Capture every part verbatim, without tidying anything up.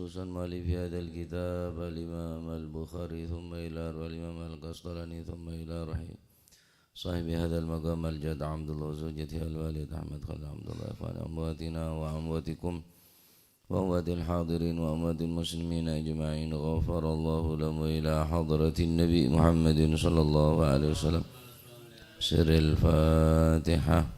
Urusan mu'allif hadzal kitab al-Imam al-Bukhari, tsumma ila ruhil Imam al-Qastalani, tsumma ila ruhi shahibi hadzal maqam al-Jadd Abdullah wa zaujatihi al-Walid Ahmad Khalil Abdullah, ikhwani amwatina wa amwatikum wa amwatil hadirin wa amwatil muslimin ajma'in. Ghafarallahu lahum wa ila hadratin Nabi Muhammadin sallallahu alaihi wasallam. Sirril Fatihah.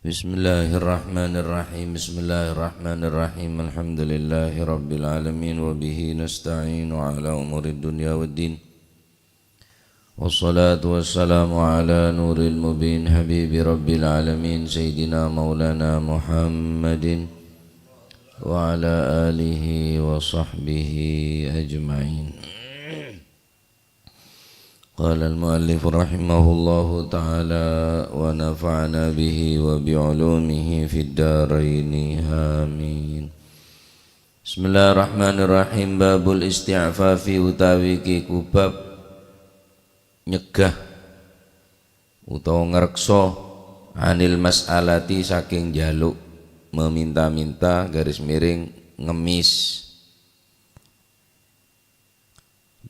Bismillahirrahmanirrahim. Bismillahirrahmanirrahim. Alhamdulillahi rabbil alamin, wa bihi nasta'inu ala umurid dunya waddin. Wassalatu wassalamu ala nuril mubin, habibi rabbil alamin, sayyidina maulana Muhammadin wa ala alihi wa sahbihi ajma'in. Qala al-muallif rahimahullahu ta'ala wa nafa'ana bihi wa bi ulumihi fid daraini. Amin. Bismillahirrahmanirrahim. Babul isti'fafi utawi kiku bab nyegah utawa ngrekso anil mas'alati saking jaluk, meminta-minta, garis miring, ngemis.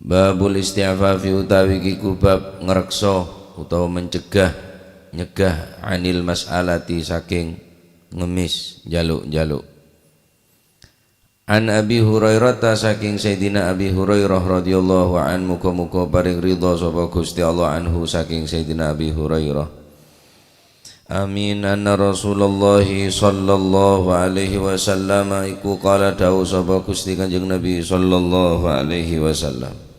Babul isti'fafi utawi kiku bab ngrekso utawa mencegah, nyegah anil mas'alati saking ngemis, jaluk-jaluk. An Abi Hurairah ta saking Sayyidina Abi Hurairah radhiyallahu anhu, muga-muga paring ridha sapa Gusti Allah anhu saking Sayyidina Abi Hurairah. Amin. Anna Rasulullah sallallahu alaihi wasallam iku qala dawuh sapa Gusti Kanjeng Nabi sallallahu alaihi wasallam.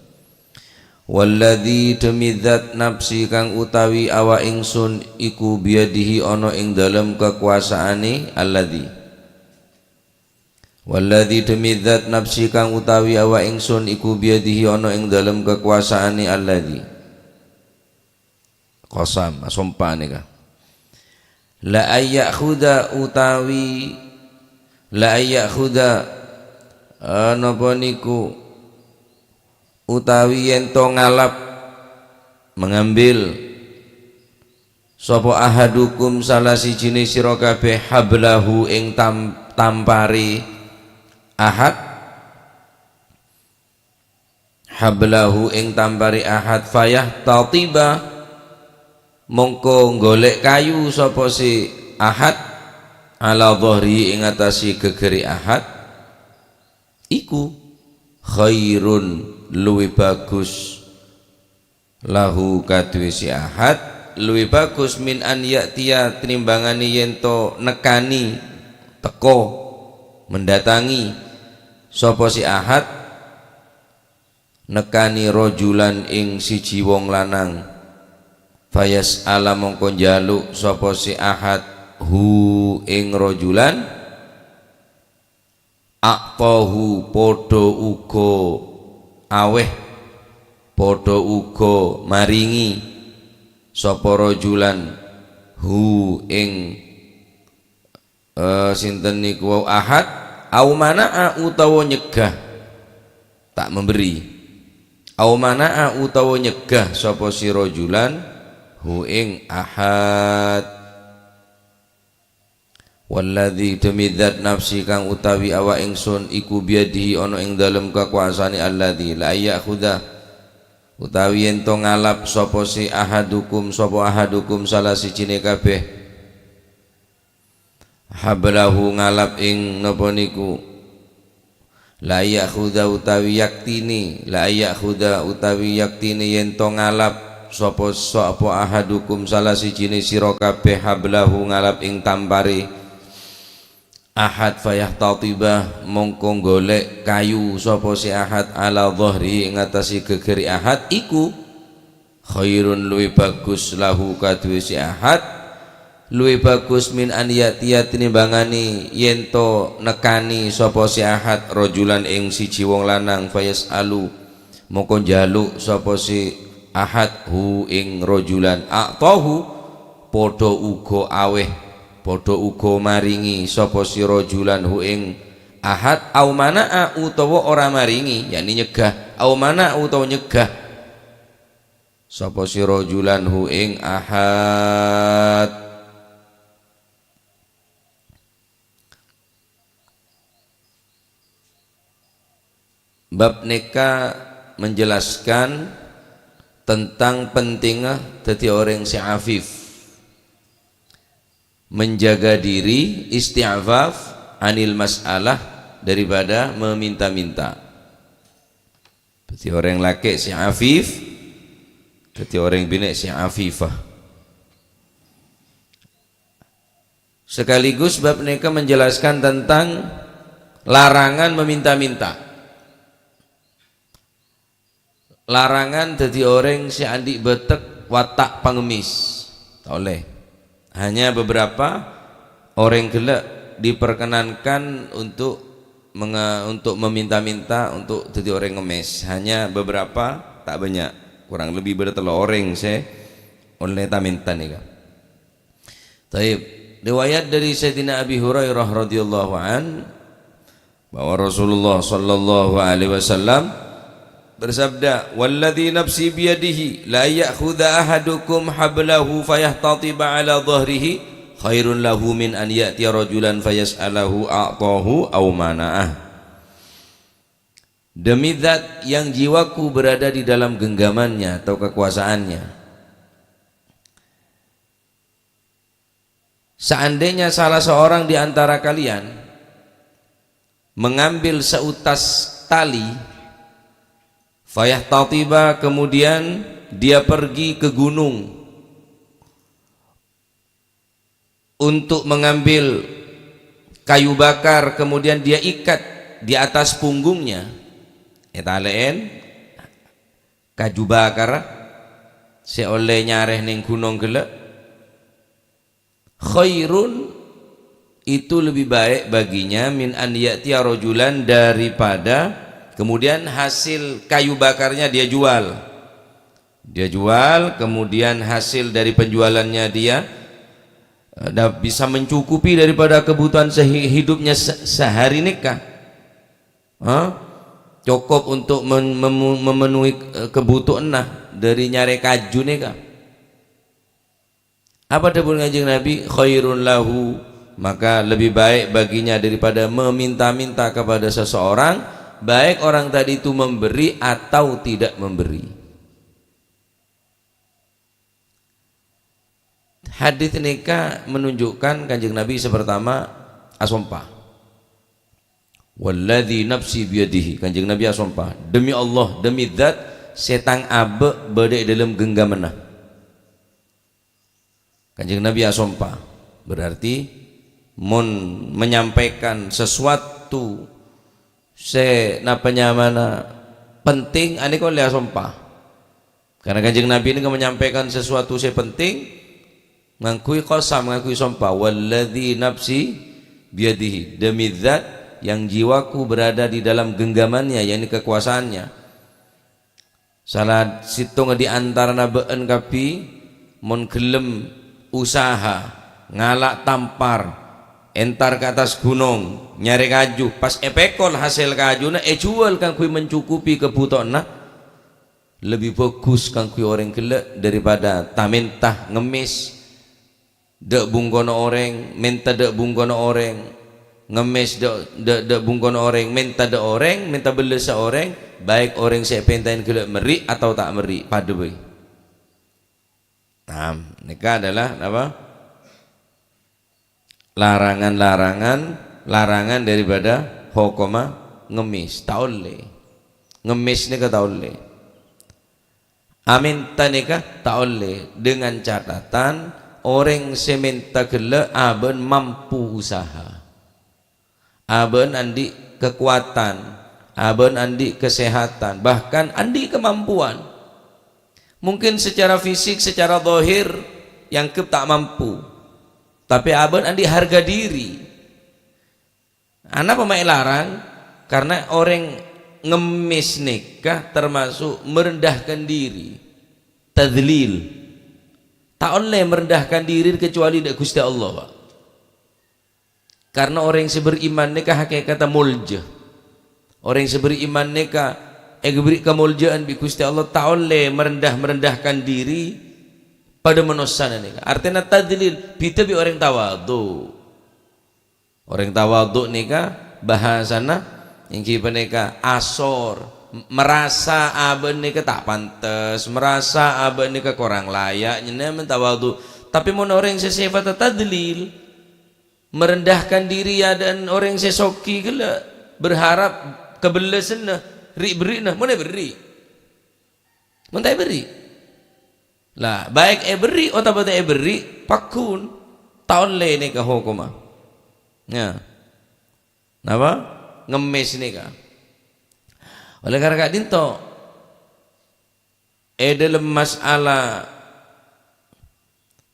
Walladzi demi zat nafsi kang utawi awak ingsun iku biyadihi ana ing dalem kakuwasaane alladzi. Walladzi demi zat nafsi kang utawi awak ingsun iku biyadihi ana ing dalem kakuwasaane alladzi. Qasam, asompa neka. La ayyakhuda utawi, la ayyakhuda, eh, napa niku, utawi yen to ngalap, mengambil, sapa ahadukum salah sijine sira kabeh hablahu ing tam-, tampare ahad, hablahu ing tampare ahad, fayahtatiba, mongko golek kayu sapa si ahad, ala dhahri ing atase gegere ahad, iku khairun luwih bagus, lahu kaduwe si ahad, luwih bagus min an ya'tiya tinimbangane yen to nekani, teko, mendatangi, sapa si ahad, nekani rajulan ing siji wong lanang, fayas'ala mongko njaluk sapa si ahad hu ing rajulan, a'tahu padha uga aweh, padha uga maringi sapa rajulan hu ing Eh, sinten niku wau ahad, au mana'a utawa nyegah, tak memberi. Au mana'a utawa nyegah sapa si rajulan, hu ing ahad. Walladzi demi zat nafsi kang utawi awak ingsun iku biyadihi ana ing dalem kakuwasaane alladzi la ayyakhuda, utawi yen to ngalap sapa si ahadukum, sapa ahadukum salah sijine kabeh. Hablahu ngalap ing napa niku? La ya'khudha utawi yaktine, la ya'khudha utawi yaktine yen to ngalap sapa, sapa ahadukum salah sijine sira kabeh hablahu ngalap ing tampare ahad, fayahtatiba mongko golek kayu sapa si ahad ala dhahri ing atase gegere ahad iku khairun luwih bagus lahu kaduwe si ahad, luwih bagus min an ya'tiya tinimbangane yen to nekani sapa si ahad rajulan ing siji wong lanang fayas'alu mongko njaluk sapa si ahad hu ing rajulan a'tahu padha uga aweh Padha uga maringi sapa sira julan hu ing ahad, au mana'a utawa ora maringi, yakni nyegah, au mana'a utawa nyegah sapa sira julan hu ing ahad. Bab nèka menjelaskan tentang pentingnya dhâddhi orèng sè afif, menjaga diri, isti'faf, anil mas'alah, daripada meminta-minta. Dhâddhi orèng lakè' sè afif, dhâddhi orèng binè' sè afifah. Sekaligus bab nèka menjelaskan tentang larangan meminta-minta. Larangan dhâddhi orèng sè andi' bâtek wata' pangemmès. Ta' ollè. Hanya beberapa orèng ghellâ' diperkenankan untuk menga-, untuk meminta-minta untuk dhâddhi orèng ngemmès. Hanya beberapa, ta' bânnya'. Kurang lebbi bâdâ tello' orèng sè ollè ta-mènta nèka. Taib. Riwayat dari Sayyidina Abi Hurairah radhiyallahu an, bahwa Rasulullah sallallahu alaihi wasallam bersabda, "Walladzi nafsi biyadihi, la ya'khudha ahadukum hablahu fayahtatiba ala dhahrihi, khairun lahu min an ya'tiya rajulan fayas'alahu a'tahu aw mana'ah." Demi zat yang jiwaku berada di dalam genggamannya atau kekuasaannya, seandainya salah seorang di antara kalian mengambil seutas tali, fayahtatiba, kemudian dia pergi ke gunung untuk mengambil kayu bakar, kemudian dia ikat di atas punggungnya, ètalè'è kaju bakar sè ollè nyarè neng ghunong ghellâ', khairun, itu lebih baik baginya, min an ya'tiya rajulan, daripada kemudian hasil kayu bakarnya dia jual. Dia jual, kemudian hasil dari penjualannya dia, eh, da-, bisa mencukupi daripada kebutuhan sehi-, hidupnya se-, sehari nèka. Hah? Cukup untuk men-, memu-, memenuhi, eh, kebutuhanna dari nyarè kaju nèka. Apa dhâbuna Kanjeng Nabi? "Khairun lahu," maka lebih baik baginya daripada meminta-minta kepada seseorang, baik orang tadi itu memberi atau tidak memberi. Hadis nèka menunjukkan Kanjeng Nabi sè pertama asompa. "Walladzi nafsi biyadihi," Kanjeng Nabi asompa, "Demi Allah, demi zat sè tang abâ' bâdâ è dâlem genggamanna." Kanjeng Nabi asompa, berarti mon menyampaikan sesuatu sè napa nyamana penting, anèka ollè asompa. Karena Kanjeng Nabi nèka menyampaikan sesuatu sè penting, ngangghuy qasam, ngangghuy sompa, "Walladzi nafsi biyadihi," demi zat yang jiwaku berada di dalam genggamannya, yakni kekuasaannya. Salah sèttonga di antarana bâ'ân kabbhi, mon ghellem usaha, ngala' tampar, entar ka attas ghunong, nyarè kaju, pas èpèkol hasèl kajuna èjuwâl kaangghuy mencukupi kabhutowanna, lebbi bhâghus kaangghuy orèng ghellâ' daripada ta-mènta ngemmès dâ' bungkona orèng, mènta dâ' bungkona orèng, ngemmès dâ', dâ', dâ' bungkona orèng, mènta dâ' orèng, mènta bellessa orèng, baik orèng sè èpèntaè ghellâ' merri' atau ta' merri', padâ bhâi. Nah, nèka adalah apa? Larangan-larangan, larangan daripada hokomma ngemmès, ta' ollè. Ngemmès nèka ta' ollè. Amènta nèka ta' ollè, dengan catatan orèng sè mènta ghellâ' abâ'na mampu usaha. Abâ'na andi' kakowadhân, abâ'na andi' kasèhadhân, bahkan andi' kamampuan. Mungkin secara fisik, secara zahir, èangghep ta' mampu. Tapè abâ'na andi' harga diri. Anapa ma' èlarang? Karena orèng ngemmès nèka termasuk merendahkan diri, tadzlil. Ta' ollè merendahkan diri kecuali dâ' Ghustè Allah, Pak. Karna orèng sè beriman nèka hakèkatta molja. Orèng sè beriman nèka èghâbâri kamolja'an bi' Ghustè Allah, ta' ollè merendah-merendahkan diri padâ manossana nèka. Artèna tadzlil, bhidhâ bi' orèng tawadhu. Orèng tawadhu nèka bhâsana èngghi panèka asor, m-, marasa abâ'na nèka ta' pantes, marasa abâ'na nèka korang laya', nèka mon tawadhu. Tapè mon orèng sè sèfatta tadzlil, merendahkan diri è adâ'na orèng sè soghi ghellâ', berharap kabellasânna, ri'-berri'na, mon èberri'. Mon ta' èberri'. La, baik èberri' otabâ ta' èberri', pagghun. Ta' ollè nèka hokomma. Ya. Napa? Ngemmès nèka. Oleh karena ka'dinto, è dâlem mas'ala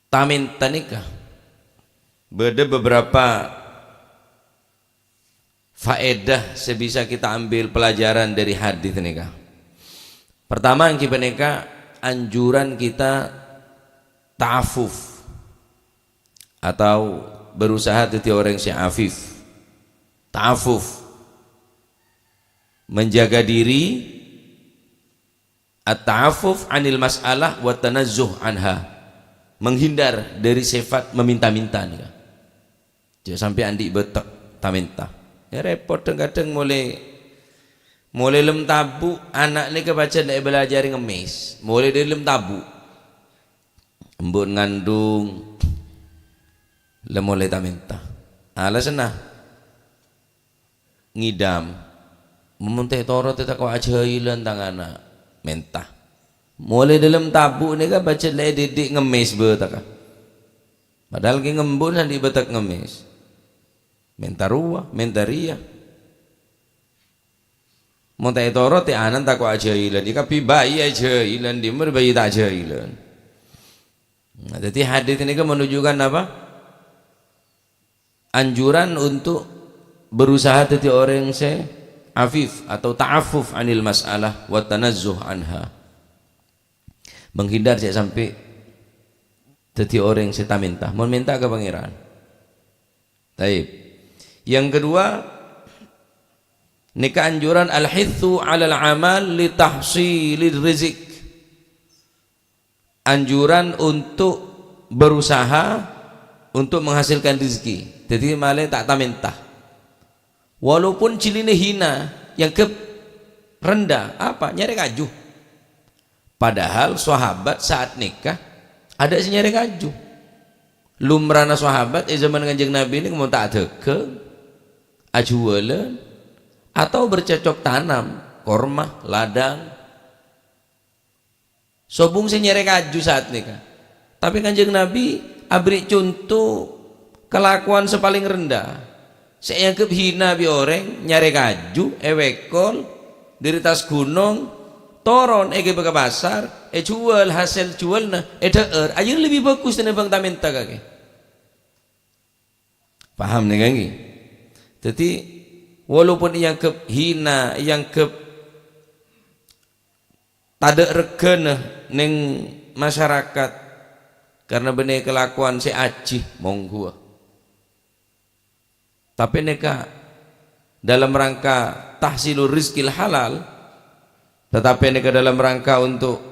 tamènta nèka, bâdâ beberapa faedah sè bisa kita ambil pelajaran dari hadis nèka. Pertama, èngghi panèka anjuran kita ta'affuf atau berusaha dhâddhi orèng sè afif. Ta'affuf, menjaga diri, at-ta'affuf anil mas'alah wa tanazzuh anha. Menghindar dari sifat meminta-minta nèka. Jhâ' sampè' andi' bâtek tamènta. Ya repot, dhâng-kadhâng molaè, molaè lem tabu', ana' nèka pajhât la èbâlâjâri ngemmès. Molaè dâri lem tabu'. Embu'na ngandung, la molaè tamènta. Alasanna? Ngidam. Mon ta' ètoro' tako' ajhâilan tang ana'. Mènta. Molaè dâlem tabu' nèka pajhât la èdidik ngemmès bâtekka. Padahal kèng embu'na andi' bâtek ngemmès. Mènta rowa, mènta rèya. Mon ta' ètoro' tè' ana'na tako' ajhâilan. Èkabbhi bhâi ajhâilan, dimma bhâi ta' ajhâilan. Nah, dhâddhi hadis nèka menunjukkan apa? Anjuran untuk berusaha dhâddhi orèng sè afif atau ta'affuf anil mas'alah wa tanazzuh anha. Menghindar jhâ' sampè' dhâddhi orèng sè ta-mènta. Mon mènta ka Pangèran. Taib. Yang kedua, nèka anjuran al-hitsu 'alal amal li tahsilir rizq. Anjuran untuk berusaha untuk menghasilkan rezeki. Dhâddhi malè ta' ta-mènta. Walaupun jhâlina hina, èangghep rendah, apa? Nyarè kaju. Padahal sahabat saat nèka adâ' sè nyarè kaju. Lumrana sahabat è zaman Kanjeng Nabi nèka mon ta' adhâghâng, ajhuwâlân, atau bercocok tanam, korma, ladang. Sobung sè nyarè kaju saat nèka. Tapè Kanjeng Nabi aberri' conto kalakowan sè palèng rendah. Sè èangghep hina bi' orèng, nyarè kaju, èwèkol, dâri attas ghunong, toron èghibâ ka pasar, èjhuwâl, hasèl jhuwâlna èdhâ'âr, ajâ lebbi bhâghus tènèmbhâng ta-mènta kakè. Paham nèka, ènggi? Dhâddhi, walaupun èangghep hina, èangghep tadâ' règhâna neng masyarakat karena bânnè kalakowan sè ajhi, mongguwâ. Tapè nèka dalam rangka tahsilur rizqil halal, tetapi nèka dalam rangka untuk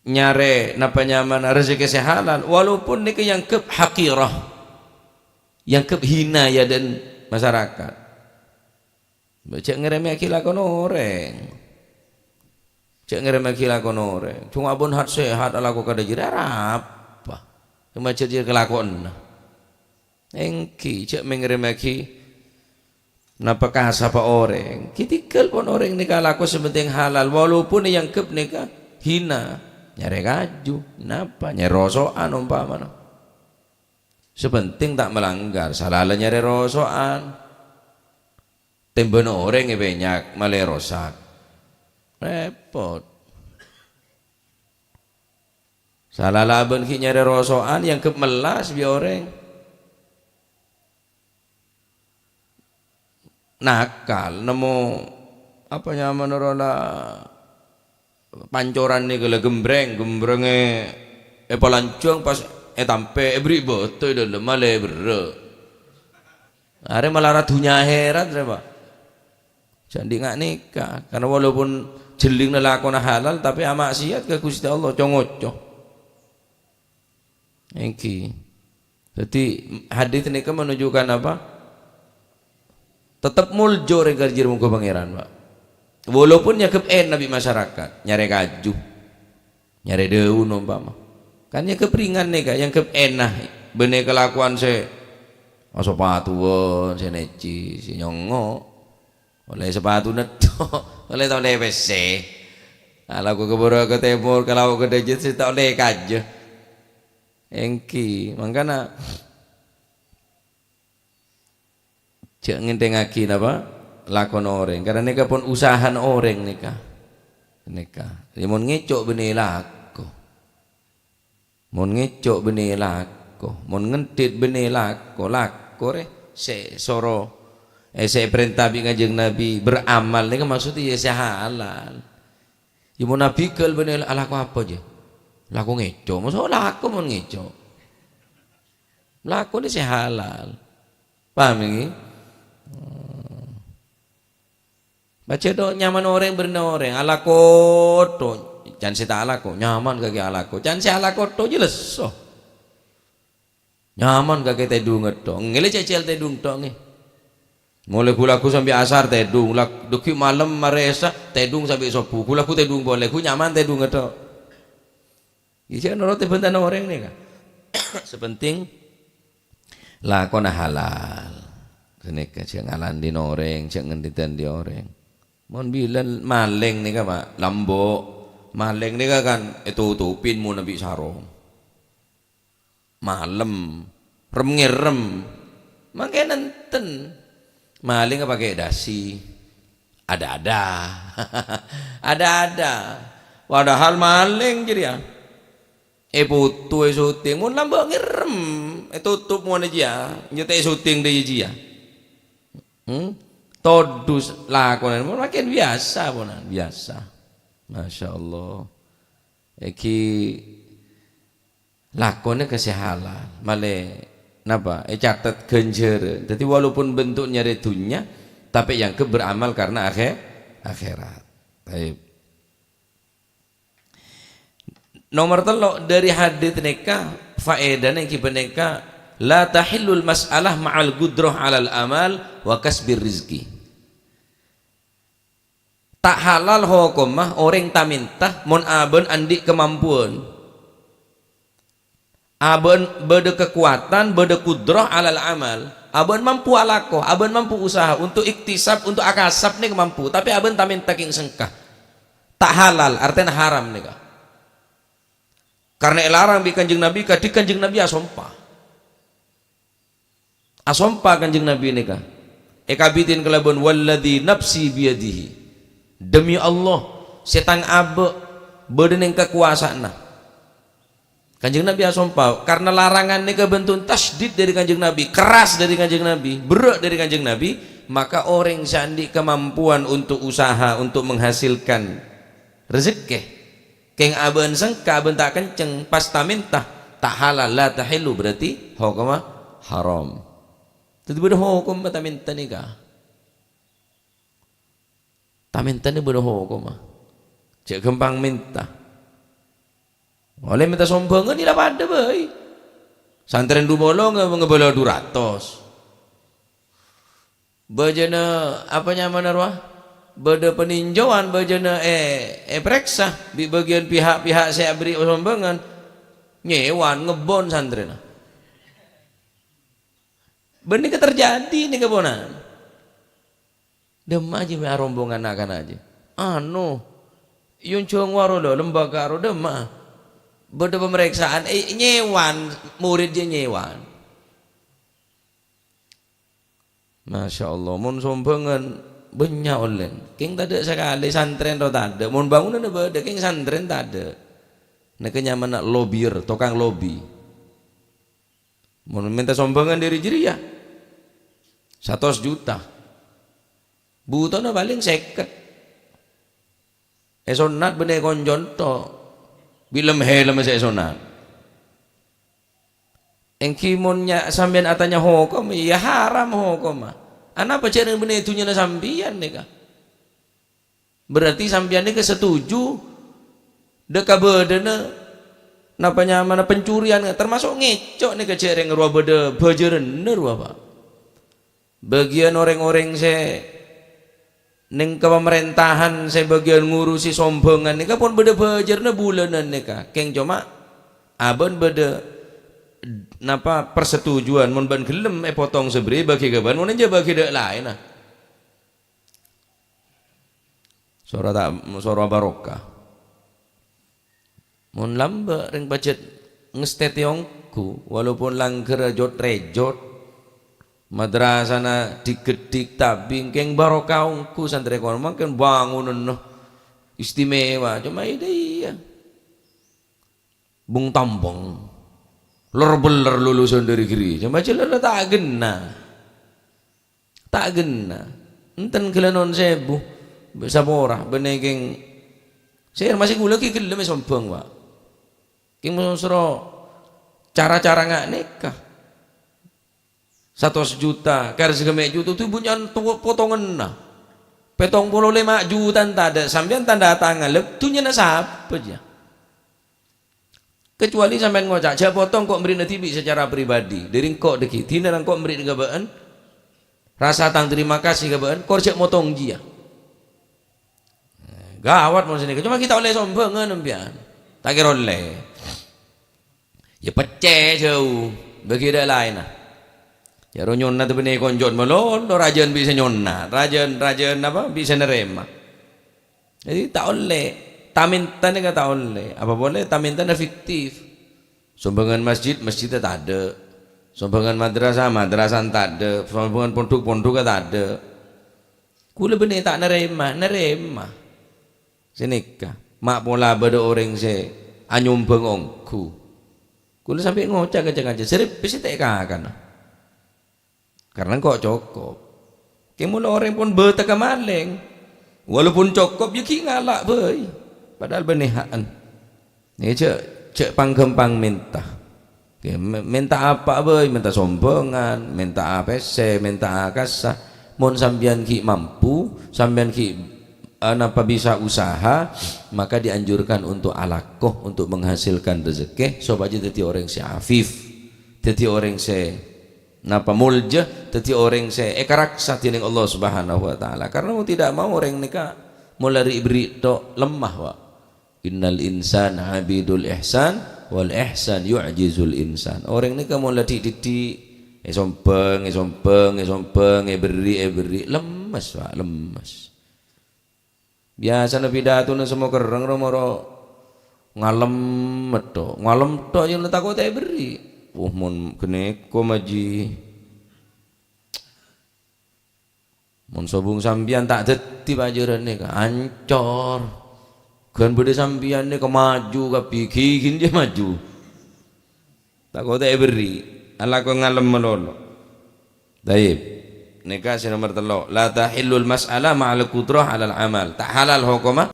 nyarè napa nyamana rezeki sè halal, walaupun nèka èangghep haqirah, èangghep hina è adâ'na masyarakat. Jhâ' ngaremmèyaghi lakona orèng. Jhâ' ngaremmèyaghi lakona orèng. Coma pon hat-sehat alako kadhâ' jârèya arapa? Coma jâ-, jârèya kalakowanna. Ènggi, jhâ' mè' ngaremmèyaghi napa kasabhâ orèng. Ghi tèghâl pon orèng nèka alako sè pentèng halal, walaupun èangghep nèka hina. Nyarè kaju, napa? Nyarè roso'an ompamana. Sè pentèng ta' malanggar, sala la nyarè roso'an. Tèmbhâna orèng èpènyak, malè rosak. Repot. Sala labân ghi' nyarè roso'an, èangghep mellas bi' orèng. Nakal, nemmo, apa nyamana rowa la, pancoran nèka la ghembreng, ghembrengngè èpalanjhâng pas ètampè, èberri' bâto è dâlem, malè berrâ'. Arè malarat dhunnya akhèrat, rè, Pak. Jhâ' andi' nga' nèka. Karna walaupun jhellingna lakona halal, tapè amaksiat ka Ghustè Allah, co-ngoco. Èngghi. Dhâddhi, hadis nèka menunjukkan apa? Tetep molja orèng ka jhârâmongghâ Pangèran, Pak. Walaupun nyangghep èna bi' masyarakat, nyarè kaju, nyarè dâun ompama. Kan nyangghep ringan nèka, nyangghep èna, bânnè kalakowan sè asapatuwân, sè nèjjhis, sè nyongngo'. Ollè sapatu netto', ollè ta' ollè pèssè. Alako ka bârâ' ka tèmor, ka lao' ka dâjât, sè ta' ollè kaju. Èngghi, mangkana jhâ' ngènthèngngaghi napa? Lakona orèng. Karna nèka pon usahana orèng nèka. Nèka. Yâ mon ngèco' bânnè lako. Mon ngèco' bânnè lako. Mon ngenḍhit bânnè lako. Lako rè sè soro, eh, sè èparènta bi' Kanjeng Nabi beramal nèka maksudnya yâ sè halal. Yâ mon abigâl bânnè alako apa jâ? Lako ngèco'. Masa' lako mon ngèco'? Lakona sè halal. Paham èngghi? Hmm. Bâca ḍo nyaman orèng bârna orèng, alako ḍo. Can sè ta' alako, nyaman kakè alako. Can sè alako ḍo jhâ' lesso. Nyaman kakè tèḍung ḍo. Ngèlè cècèl tèḍung ḍo ngè. Molaè ghu-lagghu sampè' asar tèḍung, lag-, ḍâgghi' malem marè Isya tèḍung sampè' sobbhu. Ghu-lagghu tèḍung polè, ghu nyaman tèḍung ḍo. Iyâ, jhâ' norottè bhântana orèng nèka. Sè penting lakona halal. Ghânèka jhâ' ngalanḍhina orèng, jhâ' ngenḍhit-anḍhi orèng. Mon bilân malèng nèka, Pak, lambâ'. Malèng nèka kan ètotopin mon bi' sarong. Malem, rem-ngèrem. Mangkèn enten. Malèng pakè dasi. Ada-ada. Ada-ada. Padahal malèng jârèya. Èpoto èsoting, mon lambâ' ngèrem, ètotop mon jiyâ, nyètè èsoting ḍâjâ jiyâ. Hmm? Todus lakonan, mon makèn biyasa ponan, biyasa. Masya Allah. Èngghi lakona ka sè halal, malè napa? Ècatet ghânjhârân. Dhâddhi, walaupun bentuk nyarè dhunnya, tapè èangghep beramal karena akhè-, akhèrat. Taib. Nomor tello' ḍâri hadits nèka, faèdana èngghi panèka, "La tahillul mas'alah ma'al qudrah 'alal amal wa kasbir rizqi." Ta' halal hokomma orèng ta-mènta mon abâ'na anḍi' kamampowan. Abâ'na bâḍâ kakowadhân, bâḍâ qudrah 'alal amal. Abâ'na mampu alako, abâ'na mampu usaha untuk iktisab, untuk akasab nèka mampu, tapè abâ'na ta-mènta kèng sengka. Ta' halal, artèna haram nèka. Karna èlarang bi' Kanjeng Nabi, kadhi Kanjeng Nabi asompa. Asompa Kanjeng Nabi nèka, èkabidhin kalabân "Walladzi nafsi biyadihi." Demi Allah, sè tang abâ' bâḍâ nèng kakowasaanna. Kanjeng Nabi asompa, karna larangan nèka bentuk tasydid ḍâri Kanjeng Nabi, keras ḍâri Kanjeng Nabi, berrâ' ḍâri Kanjeng Nabi, maka orèng sè anḍi' kamampowan untuk usaha, untuk menghasilkan rejekkè, kèng abâ'na sengka, abâ'na ta' kenceng, pas ta-mènta, ta' halal, la tahillu, berarti hokomma haram. Dhâddhi bâḍâ hokomma ta-mènta nèka. Ta-mènta nèka bâḍâ hokomma. Jhâ' ghâmpang mènta. Ollè mènta sombhângan, iyâ la paḍâ bhâi. Santrèna ḍu polo nge-, ngebâlâ ḍu ratos. Bâjâna, apa nyamana rowa? Bâḍâ peninjauan, bâjâna è-, èparèksa bi' bâgiyân pihak-pihak sè aberri' sombhângan. Nyèwan, ngebbhun santrèna. Bânnè ka terjadi nèka ponan. Ḍâmma'a jiyâ mè' arombongan na'-kana' jiyâ. Anu, yonjhâng waro lho, lembaga aro ḍâmma'a. Bâḍâ pemeriksaan, eh, nyèwan, murid jiyâ nyèwan. Masya Allah, mon sombhângan bânnya' ollèna. Kèng taḍâ' sakalè santrèna ro taḍâ'. Mon bhângonanna bâḍâ, kèng santrèna taḍâ'. Nèka nyamana lobbying, tokang lobi. Mon mènta sombhângan ḍâri jârèya, satos juta. Butona palèng sèket. Èsonnat bânnè koncona tok. Bi' lem-hèlem sè èsonnat. Èngghi mon nya-, sampèyan atanya hokom, ya haram hokomma. Anapa jhâ' rèng bânnè dhunnyana sampèyan nèka? Berarti sampèyan nèka setuju dâ' kabâdâna napa nyamana pencurian, termasuk ngèco' nèka jhâ' rèng rowa bâdâ bhâjârânna rowa, Pak. Bâgiyân orèng-orèng sè neng ka pamarèntahan sè bâgiyân ngurusi sombhângan nèka pon bâdâ bhâjârânna bulânan nèka. Kèng coma abâ'na bâdâ, napa, persetujuan, mon bâ'na ghellem èpotong sabâriyâ bâgi ka bâ'na, mon enjâ' bâgi dâ' laènna. Soro ta-, soro barokah. Mon lambâ' rèng pajhât ngastètè ongghu, walaupun langghârra jot-rèjot, madrasana dik-gheddik tabing, kèng barokah ongghu santrè kono, mangkèn bangunanna istimewa, coma iyâ, iyâ. Bung-tambung, lor-bellor lulusan dâri ghâri, coma jhâlâna ta' ghenna. Ta' ghenna. Enten ghellâ' non sèbu, bâ-, sapora, bânnè kèng sè masih ghulâ ghi' ghellem èsombhâng, Pak. Kèng mon soro cara-cara nga' nèka. Satos juta, kar sè ghâmè' juta, tu bânnya'an to-, potonganna. Pètong polo lèma' juta tadâ', sampèyan tanda tangan, lha dhunnyana sapa, jâ? Kecuali sampèyan ngoca', "Jhâ' potong, ko' bherri'na dhibi' sacara pribadi, dâri engko' dhâggi', dinah engko' bherri' ka bâ'na, rasa tang terima kasih ka bâ'na, kor jhâ' motong jiyâ." Gawat mon sanèka, coma ghi' ta' ollè sombhângan sampèyan. Ta' kèra ollè. Yâ peccè jhâu, bâgi dâ' laènna. Yâ ro nyonna tè bânnè konjot malolo, rajâna bi' sè nyonna, rajâna, rajâna apa, bi' sè narèma. Jadi, ta' ollè. Tamènta nèka ta' ollè. Apa polè tamèntana fiktif. Sombhângan masjid, masjidda tadâ'. Sombhângan madrasah, madrasah tadâ'. Sombhângan pondhuk, pondhukka tadâ'. Kaulâ bânnè ta' narèma, narèma. Sanèka. Ma' pola bâdâ orèng sè anyombhâng ongghu. Kaulâ sampè' ngoca' ka ca-kanca, "Sè rebbhi sè ta' èkakana." Karena engko' cokop. Kèng mon orèng pon bâtègghâ malèng, walaupun cokop, yâ ghi' ngala' bhâi. Padahal bânnè ha'na. Yâ, jhâ', jhâ' pang-ghâmpang mènta. Oke, mè-, mènta apa bhâi, mènta sombhângan, mènta pèssè, mènta kassa. Mon sampèyan ghi' mampu, sampèyan ghi', eh, napa bisa usaha, maka dianjurkan untuk alako, untuk menghasilkan rezeki, sopajâ dhâddhi orèng sè afif, dhâddhi orèng sè Napa molja dhâddhi orèng sè èkaraksa dening Allah Subhanahu wa Ta'ala. Karena mau tidak mau orèng nèka mon la ri'-berri' tok lemah, Pak. "Innal insana abidul ihsan, wal ihsan yu'jizul insan." Orèng nèka mon la dhi'-, dhiddhi', èsombhâng, èsombhâng, èsombhâng, èberri', èberri', lemmes, Pak, lemmes. Biyasana pidatona sè mokerreng ro-moro ngalem metto, ngalem tok, yâ tako' ta' èberri'. Wah, mon ghânèka, Maji. Mon sobung sampèyan ta' dhâddhi pajhârân nèka, ancor. Ghân bâdâ sampèyan nèka maju kabbhi, ghi-, ghi' jâ maju. Tako' ta' èberri', alako ngalem malolo. Taib. Nèka sè nomer tello', "La tahillul mas'ala ma'al qudrah 'alal amal." Ta' halal hokomma,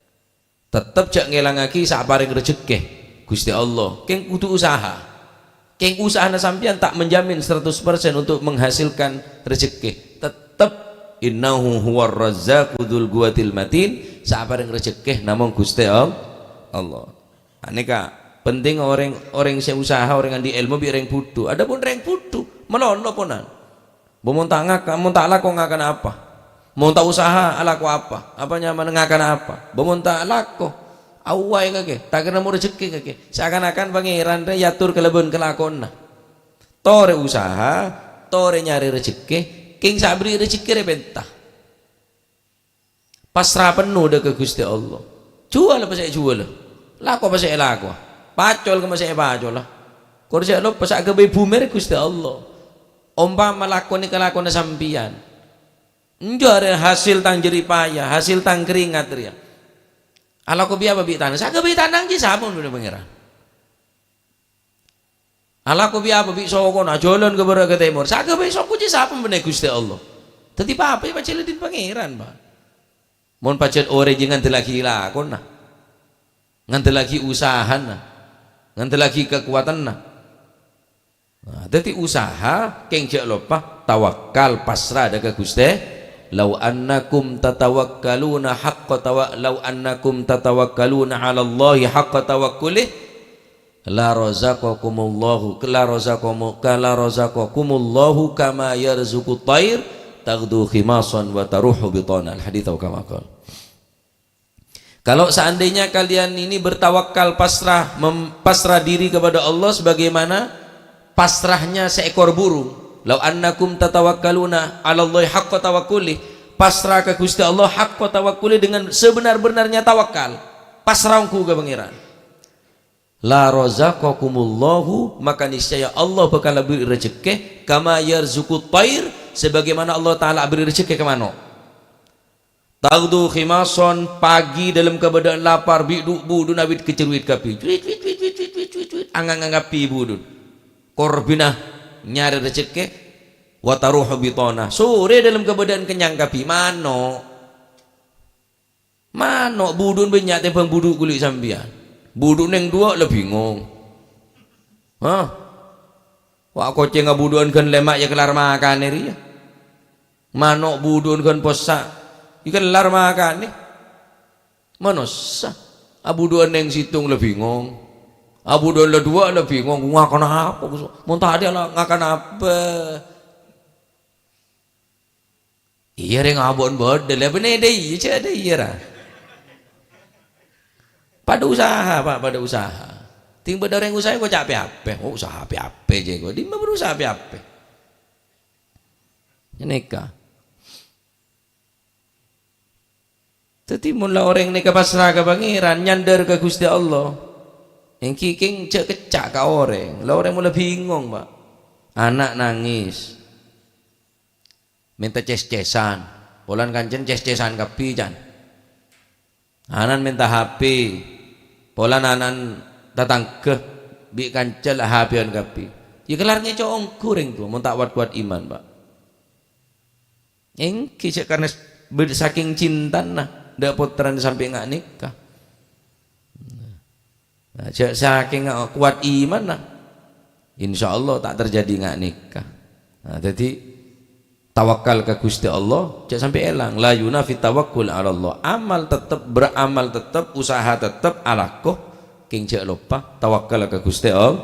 tettep jhâ' ngèlangaghi sè aparèng rejekkè Ghustè Allah. Kèng kodhu usaha. Kèng usahana sampèyan ta' menjamin seratus persen untuk menghasilkan rejekkè. Tettep, "Innahu huwar razzaqu dzul quwwatil matin." Sè aparèng rejekkè namong Ghustè All-, Allah. Nah, nèka penting orèng, orèng sè usaha, orèng andi' èlmo bi' rèng budhu. Adapun rèng budhu, malolo ponan. Bâ mon ta' ngaka-, mon ta' alako ngakana apa? Mon ta' usaha alako apa? Apa nyamana ngakana apa? Bâ mon ta' alako, awwa'è kakè, ta' kèra mo rejekkè kakè. Seakan-akan Pangèran rè èyator kalabân kalakowanna. Torè usaha, torè nyarè rejekkè, kèng sè aberri' rejekkè rè pènta. Pasra penno dâ' ka Ghustè Allah. Juwâl apa sè èjuwâlâ. Lako apa sè èlakowa. Pacol ka apa sè èpacola. Kor jhâ' loppa sè aghâbây bhumè rè Ghustè Allah. Ompama lako nèka lakona sampèyan. Enjâ' rè hasil tang jeripaya, hasil tang keringat rèya. Alako bi' apa bi' tana? Sè aghâbây tana jiyâ sapa bhâdhâ Pangèran? Alako bi' apa bi' sokona, ajhâlân ka bârâ' ka tèmor. Sè aghâbây soko jiyâ sapa bhâdhâ Ghustè Allah? Dhâddhi papa yâ pajhât ladhinna Pangèran, Pak. Mon pajhât orèng jiyâ ngandellaghi lakona, ngandellaghi usahana, ngandellaghi kakowadhânna. Nah, dhâddhi usaha, kèng jhâ' loppa, tawakkal, pasra dâ' ka Ghustè. "Lau annakum tatawakkaluna haqqa tawa-, lau annakum tatawakkaluna 'alallahi haqqa tawakkulih, la razaqakumullahu, la razaqamu-, ka la razaqakumullahu kama yarzuqut thair taghdu khimasan wa taruhu bitana." Al-hadits atau kama qal. Kalau seandainya kalian ini bertawakal pasrah, mem-, pasrah diri kepada Allah sebagaimana pasrahnya seekor burung, "Lau annakum tatawakkaluna 'alallahi haqqa tawakkulih," pasrah ka Ghustè Allah haqqa tawakkulih, dengan sebenar-benarnya tawakal, pasrah ongghu ka Pangèran. "La razaqakumullahu," maka niscaya Allah bhâkal abherri' rejekkè, "kama yarzuqut thair," sebagaimana Allah Ta'ala abherri' rejekkè ka mano'. "Taghdu khimasan," pagi dalam kabâdâ'ân lapar, bi' dhu-, budhun awit kècèrwit kabbhi. Cuit, cuit, cuit, cuit, cuit, cuit, cuit, cuit. Angang-angang kabbhi budhun. Korbhina nyarè rejekkè, "wa taruhu bitana." Sorè dalam kabâdâ'ân kennyang kabbhi. Mano'. Mano' budhun bânnya' tèmbhâng budhu kulâ sampèyan. Budhu neng duwâ' la bingong. Hah? Wa' kocèng abudhuwân ghân lèma' ya kellar makanè rèya. Mano' budhuwân ghân possa', ya kellar makanè. Manossa. Abudhuwân neng sèttong la bingong. Abudhuwân la duwâ' la bingong. Ngakan apa? Mon tadâ' la ngakan apa? Iyâ, rèng abon bâdâ, la bânnè dâ' iyâ, cè' dâ' iyâ, ra. Padâ usaha, Pa', padâ usaha. Tèng bâdâ orèng usaha, kok ca' pè-apè. Oh, usaha pè-apè, jâ' kok. Dimma berusaha pè-apè? Nèka. Dhâddhi, mon la orèng nèka pasra ka Pangèran, nyandhâr ka Ghustè Allah, èngghi kèng jhâ' kècca' ka orèng. La orèng mola bingong, Pa'. Ana' nangès. Mènta cès-cèsan. Polana kancèn cès-cèsan kabbhi, can. Ana'na mènta H P. Polana ana'na tatangghâ bi' kanca la H P-an kabbhi. Iyâ kellar ngèco' ongghu rèng towa, mon ta' kowat-kowat iman, Pa'. Èngghi jhâ' karna s-, bâ-, sakèng cintana dâ' pottrana sampè' nga' nèka. Nah, jhâ' sakèng kowat imanna, insyaallah ta' terjadi nga' nèka. Nah, dhâddhi, tawakkal ka Ghustè Allah, jhâ' sampè' èlang. La yunafi tawakkul 'ala Allah. Amal tettep, beramal tettep, usaha tettep, alako. Kèng jhâ' loppa, tawakkal ka Ghustè All-,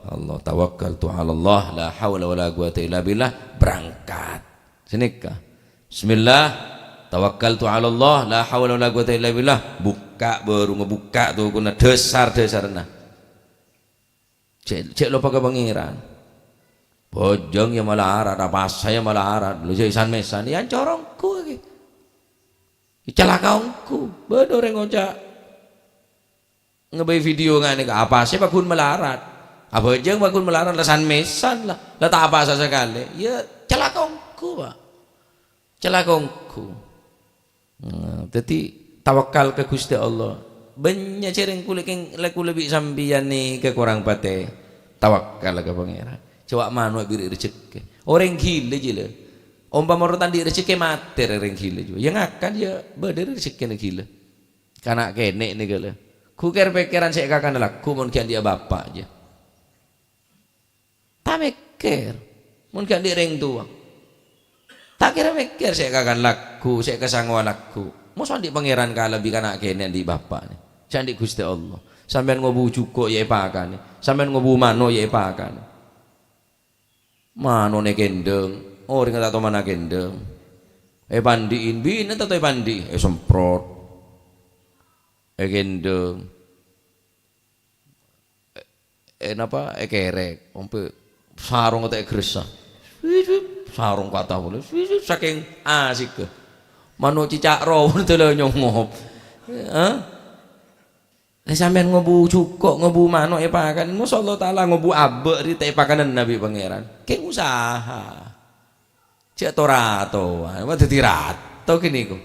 Allah. "Tawakkaltu 'ala Allah, la haula wala quwwata illa billah." Berangkat. Sanèka. "Bismillah, tawakkaltu 'ala Allah, la haula wala quwwata illa billah." Bukka' bârungnga, bukka' tokona, dhâsar-dhâsarna. Jhâ', jhâ' loppa ka Pangèran. Bhâjâng ya malarat, apasa ya malarat. Lho, jhâ' san-mèsan, ya ancor ongghu ghi. Calaka ongghu. Bâdâ orèng ngoca', ngabây video nga' nèka, apasa paggun malarat. Abhâjâng paggun malarat, la san-mèsan la. La ta' apasa sakalè. Ya, calaka ongghu, Pa'. Calaka ongghu. Nah, dhâddhi, tawakkal ka Ghustè Allah. Bânnya' jhâreng kulâ kèng-, la kulâ bi' sampèyan nèka korang patè. Tawakkal ka Pangèran. Coba mano' èbhiri' rejekkè. Orèng ghilâ jiyâ la. Ompama orèng ta' andi' rejekkè, matè orèng ghilâ jiyâ. Ya ngakan ya bâdâ rejekkèna ghilâ. Kana' kènè' nèka la. Ghu kèr-pèkkèran sè èkakan lagghu mon ghi' andi'â bapa' jiyâ. Ta' mèkkèr, mon ghi' andi' rèng towa. Ta' kèra mèkkèr sè èkakan lagghu, sè èkasangowa lagghu. Mosè andi' Pangèran kalabhi kana' kènè' andi' bapa' nè. Sè andi' Ghustè Allah. Sampèyan ngobu jhuko' ya èpakanè. Sampèyan ngobu mano' ya èpakanè. Mano' nè kèndhâng, orèngnga ta' tomana kèndhâng. Èpandi'i, binè' ta' to èpandi'i, èsemprot. Èkèndhâng. Eh, napa, èkèrèk, ompè sarong ta' ègressa. Wis, wis, sarong kata polè. Wis, wis, sakèng asikka. Mano' cicak rowa tèla nyongop. Hah? Lah sampèyan ngobu jhuko', ngobu mano' èpakan. Mosè Allah Ta'ala ngobu abâ' rè ta' èpakanana bi' Pangèran. Kèng usaha. Jhâ' to-rato, apa dhâddhi rato ghâniko.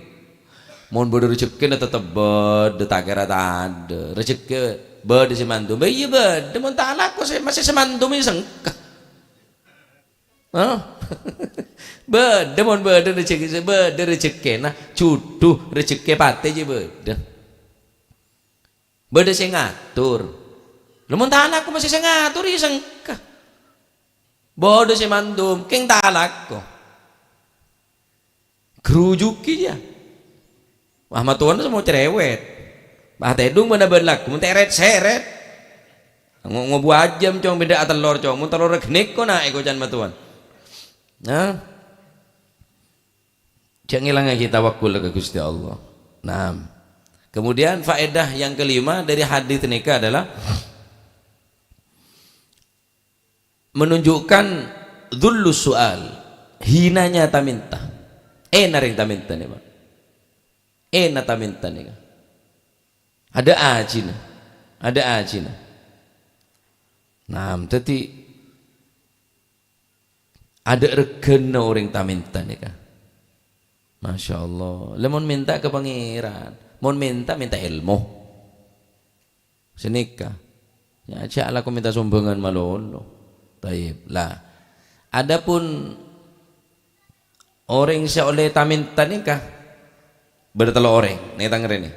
Mon bâdâ rejekkèna tettep bâdâ, ta' kèra tadâ'. Rejekkè bâdâ sè mandum. Bâ iyâ bâdâ, mon ta' alako sè, masè sè mandum iyâ sengka. Hah? Bâdâ, mon bâdâ rejekkè, sè bâdâ rejekkèna, jhudhu, rejekkè patè jiyâ bâdâ. Bâdâ sè ngator. Lha, mon ta' alako masè sè ngator, iyâ sengka. Bâdâ sè mandum, kèng ta' alako. Grujuki, yâ. Wah, matowan semmo cerewet. Wah, tèdung bân abân lagu, mon teret-seret. Ngo-, ngobu ajâm, Cong, bendâ atellor, Cong. Mon tellorra ghânèko naè kocan matowan. Nah. Jhâ' ngèlangaghi tawakkul ka Gusti Allah. Naam. Kemudian faedah yang kelima dari hadis nèka adalah menunjukkan dzullu su'al, hinanya tamènta. Èna rèng tamènta nèka, Pak. Èna tamènta nèka. Adâ' ajina. Adâ' ajina. Naam, dhâddhi adâ' règhâna orèng tamènta nèka. Masya Allah. Lha mon mènta ka Pangèran, mon mènta, mènta èlmo. Sanèka. Yâ, jhâ' alako mènta sombhângan malolo. Taib. Lah, adapun orèng sè ollè tamènta nèka, bâdâ tello' orèng, nèka tang rènè.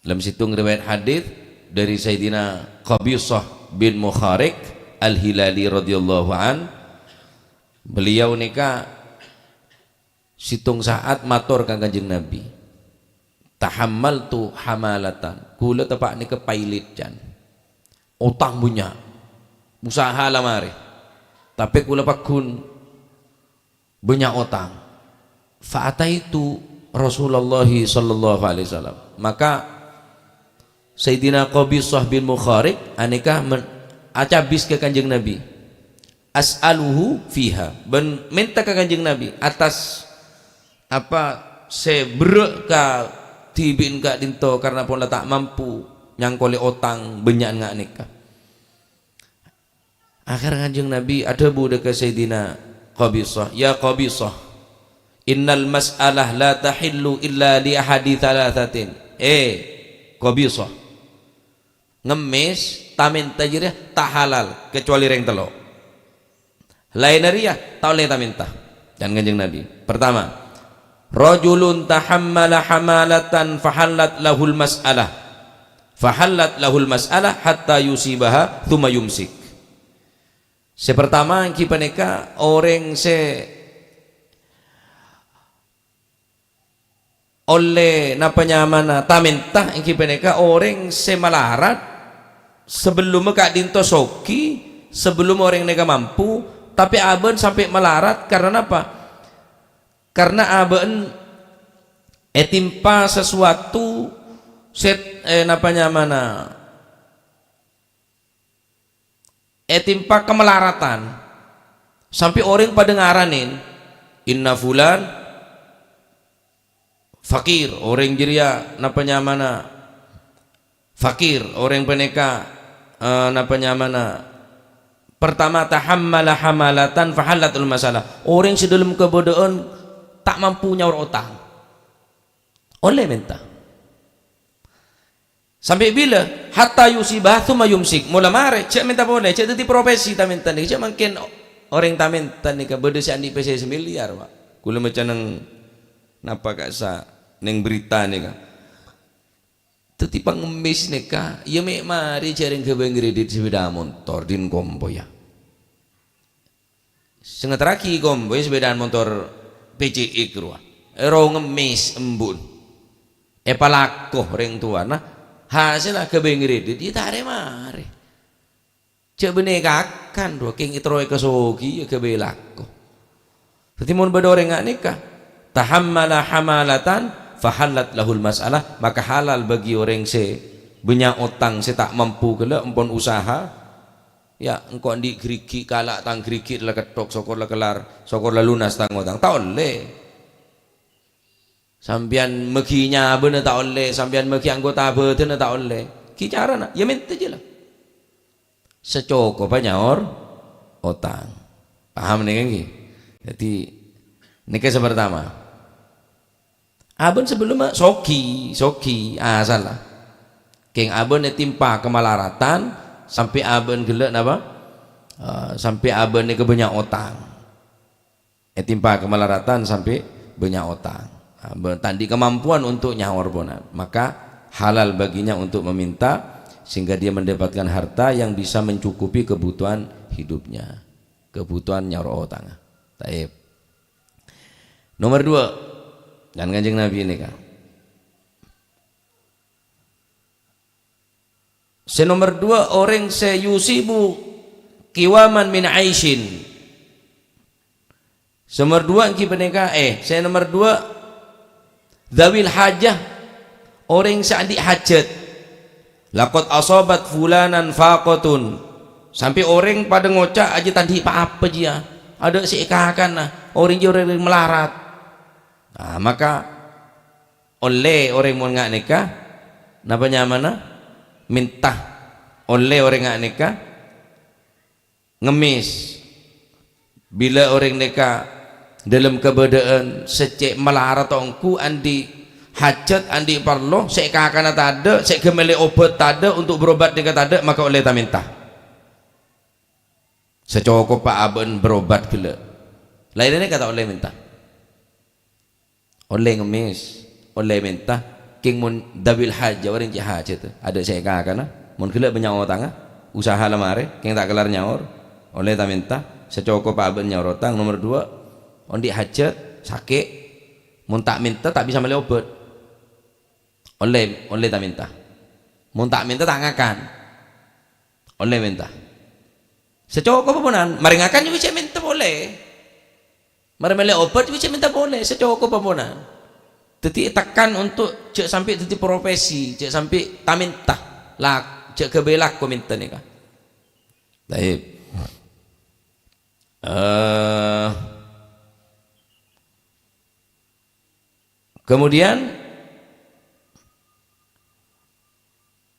Dalam sèttong riwayat hadis dari Sayyidina Qabisah bin Mukharik Al-Hilali radhiyallahu an, beliau nèka sèttong sa'at mator ka Kanjeng Nabi, "Tahammaltu hamalatan, kaulâ teppa' nèka pailit, can. Otang bânnya'. Usaha la marè. Tapè kaulâ pagghun bânnya' otang." Fa ataitu Rasulullah sallallahu alaihi wasallam. Maka Sayyidina Qabisah bin Mukharik anèka men-, acabis ka Kanjeng Nabi. "As'aluhu fiha," bân mènta ka Kanjeng Nabi atas apa sè berrâ' ka dhibi'en ka'dinto karna pon la ta' mampu nyangkolè otang bânnya'an nga' nèka. Akhèr Kanjeng Nabi adhâbu dâ' ka Sayyidina Qabisah, "Ya Qabisah, innal mas'alah la tahillu illa li ahadi thalathatin." Eh, Qabisah, ngemmès, tamènta jârèya ta' halal, kecuali rèng tello'. Laènna rèya ta' ollè tamènta. Can Kanjeng Nabi. Pertama, "Rajulun tahammala hamalatan fahallat lahul mas'alah. Fahallat lahul mas'alah hatta yusibaha tsumma yumsik." Sè pertama èngghi panèka orèng sè ollè napa nyamana tamènta èngghi panèka orèng sè malarat sabellumma ka'dinto sogi, sabellumma orèng nèka mampu, tapè abâ'na sampè' malarat karna napa? Karna abâ'na ètimpa sasuwatu sè, eh, napa nyamana? Ètimpa kamalaratan, sampè' orèng padâ ngaranè, "Inna fulan fakir," orèng jârèya napa nyamana fakir, orèng panèka, eh, napa nyamana, pertama, tahammala hamalatan fahallatul masalah, orèng sè dâlem kabâdâ'ân ta' mampu nyaor otang, ollè mènta. Sampè' bilâ? "Hatta yusibaha tsumma yumsik." Mola marè, jhâ' mènta polè, jhâ' dhâddhi profesi tamènta nèka. Jhâ' mangkèn orèng tamènta nèka bâdâ sè andi' pèssè samilyar, Pak. Kaulâ maca neng, napa ka'issa', neng berita nèka. Dhâddhi pangemmès nèka, iyâ mè' marè jhâ' rèng ghâbây ngredit sepeda montor, din kompoyya. Sè ngaterraghi kompoyya sepedaan montor P C X rowa. Ro ngemmès embu'na. Èpalako rèng towana. Hasèlla ghâbây ngredit, iyâ ta' rè-marè. Jhâ' bânnè kakan rowa, kèng èterro èkasogi, iyâ ghâbây lako. Dhâddhi mon bâdâ orèng nga' nèka, tahammala hamalatan, fahallat lahul mas'alah, maka halal bagi orèng sè bânnya' otang sè ta' mampu ghellâ' empon usaha, Yâ, engko' andi' ghârighi' kala' tang ghârighi' la ketthok, sokor la kellar, sokor la lunas tang otang. Ta' ollè. Sampèyan maghi nyabâna ta' ollè, sampèyan maghi anggota bhâdhânna ta' ollè. Ghi carana, yâ mènta jâ la. Sacokopa nyaor otang. Paham nèka ngghi? Dhâddhi, nèka sè partama. Abâ'na sabellunna sogi, sogi, asalla. Kèng abâ'na ètimpa kamalaratan, sampè' abâ'na ghellâ' napa? Eh, sampè' abâ'na kabânnya' otang. Ètimpa kamalaratan sampè' bânnya' otang. Abâ'na ta' andi' kamampuan untuk nyaor ponan. Maka halal baginya untuk meminta sehingga dia mendapatkan harta yang bisa mencukupi kebutuhan hidupnya. kebutuhan nyaor otangnga. Taib. Nomor dua, dan Kanjeng Nabi nèka. Sè nomor dua, orèng sè yusibu qiwaman min aisyin. Sè nomor dua ènggi panèka, eh, sè nomor dua, dzawil hajah, orèng sè andi' hajat. "Laqad asabat fulanan faqatun." Sampè' orèng padâ ngoca', "Ajâ ta' andi' pa-apa jiyâ. Adâ' sè èkakana. Orèng jiyâ orèng malarat." Nah, maka ollè orèng mon nga' nèka, napa nyamana? Mènta. Ollè orèng nga' nèka ngemmès. Bilâ orèng nèka dâlem kabâdâ'ân sè cè' malarat ongghu, andi' hajat, andi' parlo, sè èkakana tadâ', sè ghâmellè obat tadâ', untuk berobat nèka tadâ', maka ollè ta-mènta. Sacokopa abâ'na berobat ghellâ'. Laènna nèka ta' ollè mènta. Ollè ngemmès, ollè mènta, kèng mon dzawil hajah, orèng cè' hajat, adâ' sè èkakana, mon ghellâ' bânnya' otangnga, usaha la marè, kèng ta' kellar nyaor, ollè ta-mènta, sacokopa abâ'na nyaor otang, nomor dua, andi' hajat, sakè', mon ta' mènta, ta' bisa mellè obat. Ollè, ollè ta-mènta. Mon ta' mènta, ta' ngakan. Ollè mènta. Sacokopa ponan, marè ngakan jiyâ bisa mènta polè. Marè mellè obat bisa mènta polè, sacokopa ponan. Dhâddhi ètekan untuk jhâ' sampè' dhâddhi profesi, jhâ' sampè' ta-mènta. La-, jhâ' ghâbây lako mènta nèka. Taib. Eh, kemudian,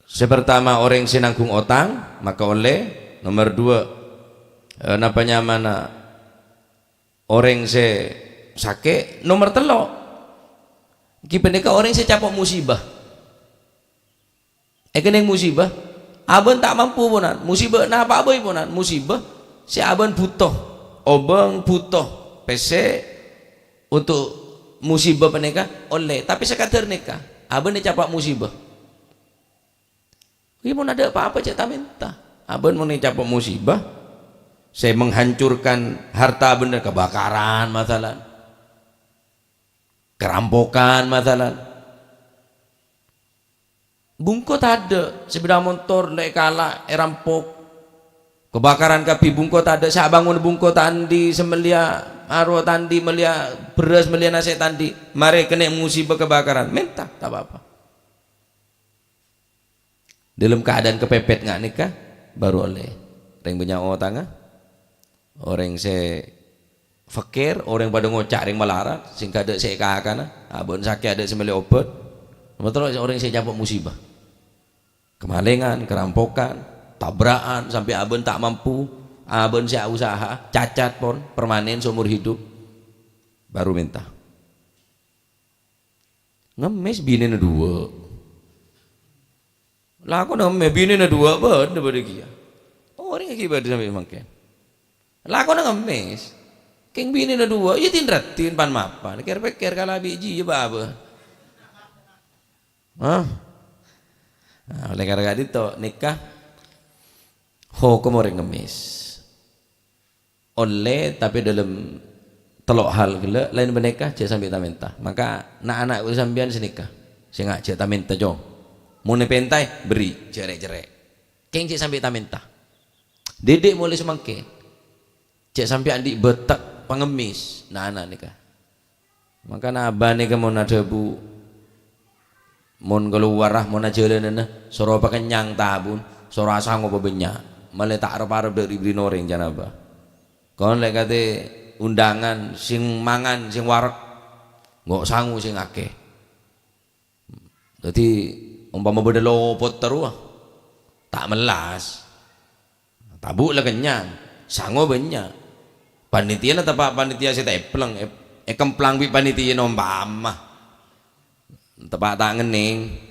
sè pertama, orèng sè nangghung otang, maka ollè. Nomor dua, eh, napa nyamana, orèng sè sakè'. Nomor tello', ghi panèka orèng sè capo' musibah. Èkennèng musibah, abâ'na ta' mampu ponan. Musibah napa bhâi ponan? Musibah sè abâ'na bhuto. Obâng bhuto pèssè untuk musibah panèka ollè. Tapè sakadâr nèka, abâ'na ècapo' musibah. Ghi mon adâ' pa-apa jhâ' ta-mènta. Abâ'na mon ècapo' musibah sè menghancurkan harta benda, kebakaran masalan, kerampokan masalan. Bungko tadâ', sepeda motor la èkala', èrampok. Kebakaran kabbhi, bungko tadâ', sè abângon bungko ta' andi', sè mellèya aro ta' andi', mellèya bherrâs, mellèya nasè' ta' andi'. Marè kennèng musibah kebakaran, mènta, ta' pa-apa. Dâlem keadaan kepepet nga' nèka, baru ollè. Rèng bânnya' otangnga, orèng sè fakir, orèng padâ ngoca' rèng malarat, sèngghâ adâ' sè èkakana, abâ'na sakè' adâ' sè mellè obat. Nomor tello', orèng sè ècapo' musibah. Kemalingan, kerampokan, tabra'an, sampè' abâ'na ta' mampu, abâ'na sè ausaha, cacat pon, permanen seumur hidup, baru mènta. Ngemmès binèna duwâ'. Lakona ngemmès binèna duwâ' bâdâ, bâdâ kèya. Orèng ghi' bâdâ sampè' mangkèn. Lakona ngemmès. Kèng binèna duwâ', iyâ din-raddin pan-mapan. Kèr-pèkkèr kala bi' jiyâ bâbâ. Hah? Nah, oleh karena itu, nèka hokom orèng ngemmès. Ollè, tapè dâlem tello' hal ghellâ', laèn panèka jhâ' sampè' ta-mènta. Maka na'-ana' sampèyan sanèka, sè nga' jhâ' ta-mènta, Cong. Mon èpèntaè, bherri', jhâ' rè'-cerrè'. Kèng jhâ' sampè' ta-mènta. Didik molaè samangkèn. Jhâ' sampè' andi' bâtek pangemmès, na'-ana' nèka. Mangkana abâ nèka mon adhâbu, mon kalowara, mon ajhâlânana, soro pakennyang tabun, soro asango pabânnya', malè ta' rep-arep dâri bherri'na orèng, can abâ. Kon lè' katè undangan, sè mangan, sè wareg, ngo' sango sè akè. Dhâddhi, ompama bâdâ lopot terro, ta' mellas. Tabu' la kennyang, sango bânnya'. Panitiyana teppa' panitiya sè ta' èpleng, è-, èkemplang bi' panitiyana ompama. Teppa' ta' ngennèng.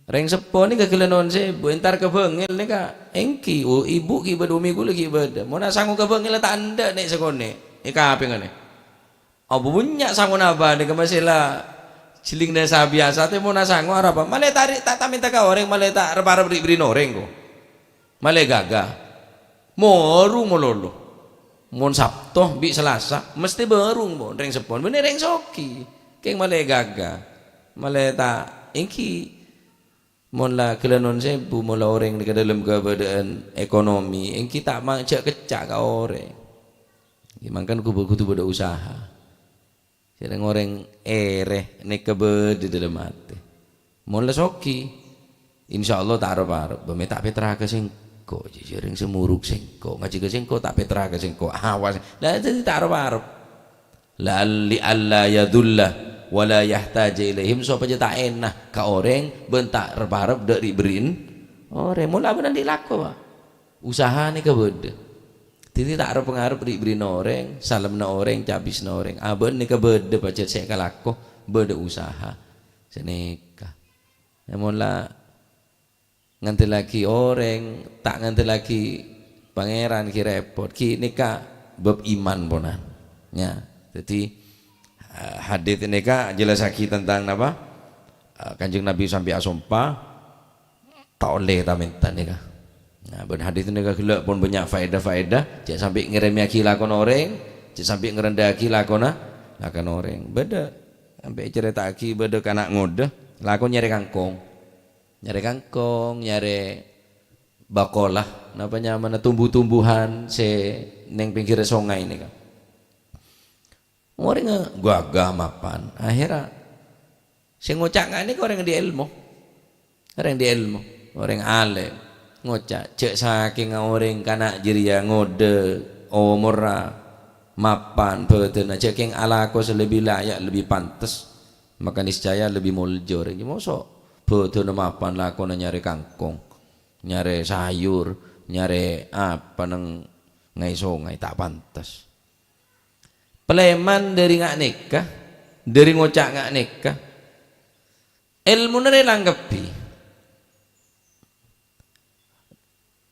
Rèng seppo nèka ghellâ' non sèbu, entar ka bângèl nèka. Èngghi, o, ibu ghi' bâdâ, ummi kaulâ ghi' bâdâ. Mon asango ka bângèl ta' endâ' nè' sakonè', è kapèngnga nè'. Apa bânnya' sangona abâ nèka masè la jhelling dâ' sabiyasa, tapè mon asango arapa? Malè ta' ri-, ta', ta' mènta ka orèng, malè ta' rep-arep ri'-, bherri'na orèng, ko. Malè ghâghâ. Morung malolo. Mon Sabto bi' Salasa, mestè barung, mon rèng seppon. Bânnè rèng soghi. Kèng malè ghâghâ. Malè ta' ènggi. Mon la ghâlânon sèbu, mon la orèng nèka dâlem kabâdâ'ân ekonomi, ènggi ta' ma-, jhâ' kècca' ka orèng. Ènggi mangkana kudu, kudu bâdâ usaha. Jhâ' rèng-orèng èrè nèka bâdâ dâlem atè. Mon la soghi, insyaallah ta' arep-arep, bâ mè' ta' pètra ka sèngko', jhâ' rèng sè morok sèngko', ngajhi ka sèngko' ta' pètra ka sèngko', awas. La dhâddhi ta' arep-arep. La li alla yadhulla wa la yahtaja ilaihim, sopajâ ta' èna ka orèng bân ta' arep-arep dâ' ri'-bherri'na orèng. Mon la abâ'na andi' lako, Pak. Usaha nèka bâdâ. Dhâddhi ta' arep-ngarep ri'-bherri'na orèng, salemma orèng, cabisna orèng. Abâ'na nèka bâdâ pajhât sè èkalako, bâdâ usaha. Sanèka. Mon la ngandellaghi orèng, ta' ngandellaghi Pangèran ghi' rèpot, ghi' nèka bab iman ponan. Ya, dhâddhi, eh, hadits nèka jelasaghi tentang napa? Eh, Kanjeng Nabi sampè' asompa, "Ta' ollè ta' mènta nèka." Nah, bân hadits nèka ghellâ' pon bânnya' faèdah-faèdah, jhâ' sampè' ngèrèmèyaghi lakona orèng, jhâ' sampè' ngrendhâ'aghi lakona, lakona orèng. Bâdâ, sampè' ècarèta'aghi bâdâ kana' ngodâ, lakon nyarè kangkong. Nyarè kangkong, nyarè bakolah, napa nyamana tumbu-tumbuhan sè neng pèngghirra songay nèka. Orèngnga ghâghâ mapan. Akhèrra sè ngoca' nga' nèka orèng andi' èlmo. Orèng andi' èlmo, orèng alèm. Ngoca', jhâ' sakènga orèng kana' jârèya ngodâ omorra mapan bâdânna, jhâ' kèng alako sè lebbi layak, lebbi pantes. Maka niscaya lebbi molja orèng. Moso' bâdânna mapan lakona nyarè kangkong, nyarè sayur, nyarè apa neng ngai-songay, ta' pantes. Palèman dâri nga' nèka, dâri ngoca' nga' nèka, èlmona rè langkabbhi.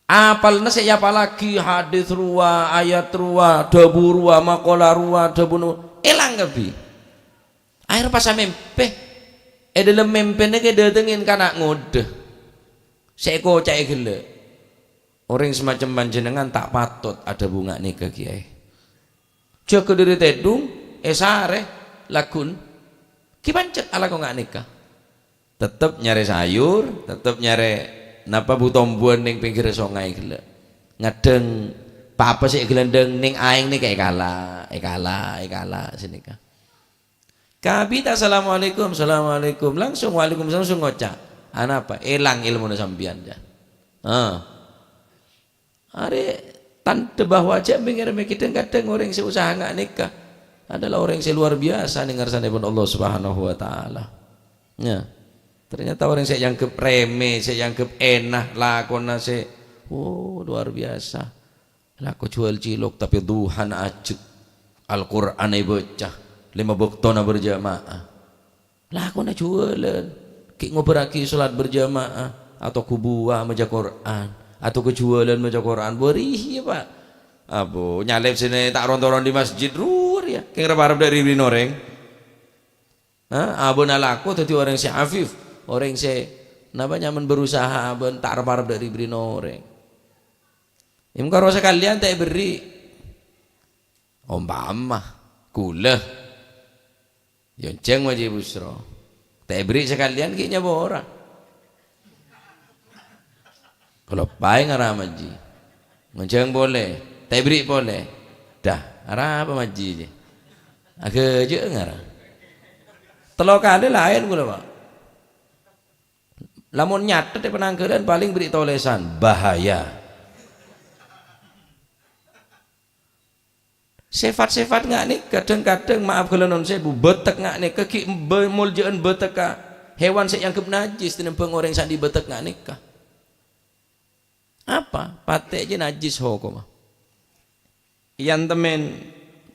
Apalna sè èapallaghi hadits rowa, ayat rowa, dhâbu rowa, maqalah rowa, dhâbuna èlang kabbhi. Akhèr pas amèmpè. È dâlem mèmpèna kè èdâtengngè kana' ngodâ sè èkoca'è ghellâ'. Orèng samacem panjhennengngan ta' patot adhâbu nga' nèka, Kèyaè. Jâgâ dâri tèdung, èsarè, laghun. Ghi' pancet alako nga' nèka. Tettep nyarè sayur, tettep nyarè napa bu-tombuwân neng pèngghirra songay ghellâ'. Ngaddhâng pa-apa sè èghâlândhâng neng aèng nèka èkala', èkala', èkala' sanèka. Kabita, "Assalamualaikum, assalamualaikum." Langsung, "Waalaikumsalam," langsung ngoca'. Anapa? Èlang èlmona sampèyan, jâ. Ah. Arè tandhâ bahwa jâ' mèngèrè mèkkè dhâng-kadhâng orèng sè usaha nga' nèka adalah orèng sè luar biasa neng ngarsanèpon Allah Subhanahu wa Ta'ala. Ya. Ternyata orèng sè èangghep remeh, sè èangghep èna lakona sè, oh, luar biasa. Lako juwâl cilok, tapè duhana ajhâk. Al-Qur'an èbâca, lèma bâktona berjamaah. Lakona juwâlân, ghi' ngobârraghi sholat berjamaah, atau kubuwa maca Qur'an, atau kajuwâlân maca Qur'an, bâri' iyâ, Pak. Abo, nyalèp sènè ta' ron-toron di masjid, rowa rèya. Kèng rep-arep dâ' ri-bherri'na orèng. Ha, abâ'na lako dhâddhi orèng sè afif, orèng sè napa nyamana berusaha bân ta' rep-arep dâ' ri-bherri'na orèng. Èmkaro sakalèyan ta' èberri'. Ompama, kaulâ. Yonjhâng majhi busro. Ta' èberri' sakalèyan ghi' nyapa ora. Kaloppaè ngara majhi. Ngonjhâng polè, ta' èberri' polè. Dah, arapa majhi jâ? Aghâjâ'â ngara. Tello kalè laèn kaulâ, Pak. Lamon nyathet è panangghâlân palèng berri' tolèsan, bahaya. Sèfat-sèfat nga' nèka, kadhâng-kadhâng, maaf ghâlânon sèbu, bâtek nga' nèka ghi' bâ-, molja'an bâtekka hewan sè èangghep najjhis tènembhâng orèng sè andi' bâtek nga' nèka. Apa? Patè' jâ najjhis hokomma. Èantemmen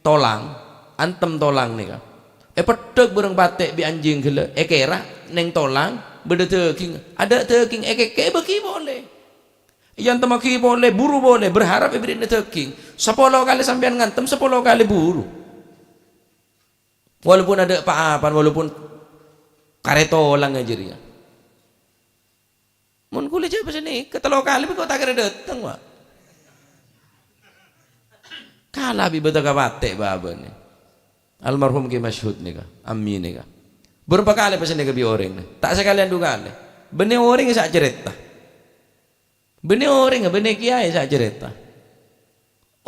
tolang, antem tolang nèka. Èpeddhâk bhâreng patè' bi' anjing ghellâ', èkèra' neng tolang, bâdâ dhâghing, adâ' dhâghing, èkèkè' èbâghi polè. Èantemmaghi polè, buru polè, berharap èberri'na dhâghing. Sapolo kalè sampèyan ngantem, sapolo kalè buru. Walaupun adâ' pa-apan, walaupun karè tolang jârèya. Mon kaulâ jâ' pas nèka, tello kalè bi' kok ta' kèra dâteng, Pak. Sala bi' bâdâ kapatè' bâbâna. Almarhum Kè Masyhud nèka, Ammi nèka. Bârâmpa kalè pèssèna ka bi' orèng? Ta' sakalèyan du kalè. Bânnè orèng sè acarèta. Bânnè orèng, bânnè kèyaè sè acarèta.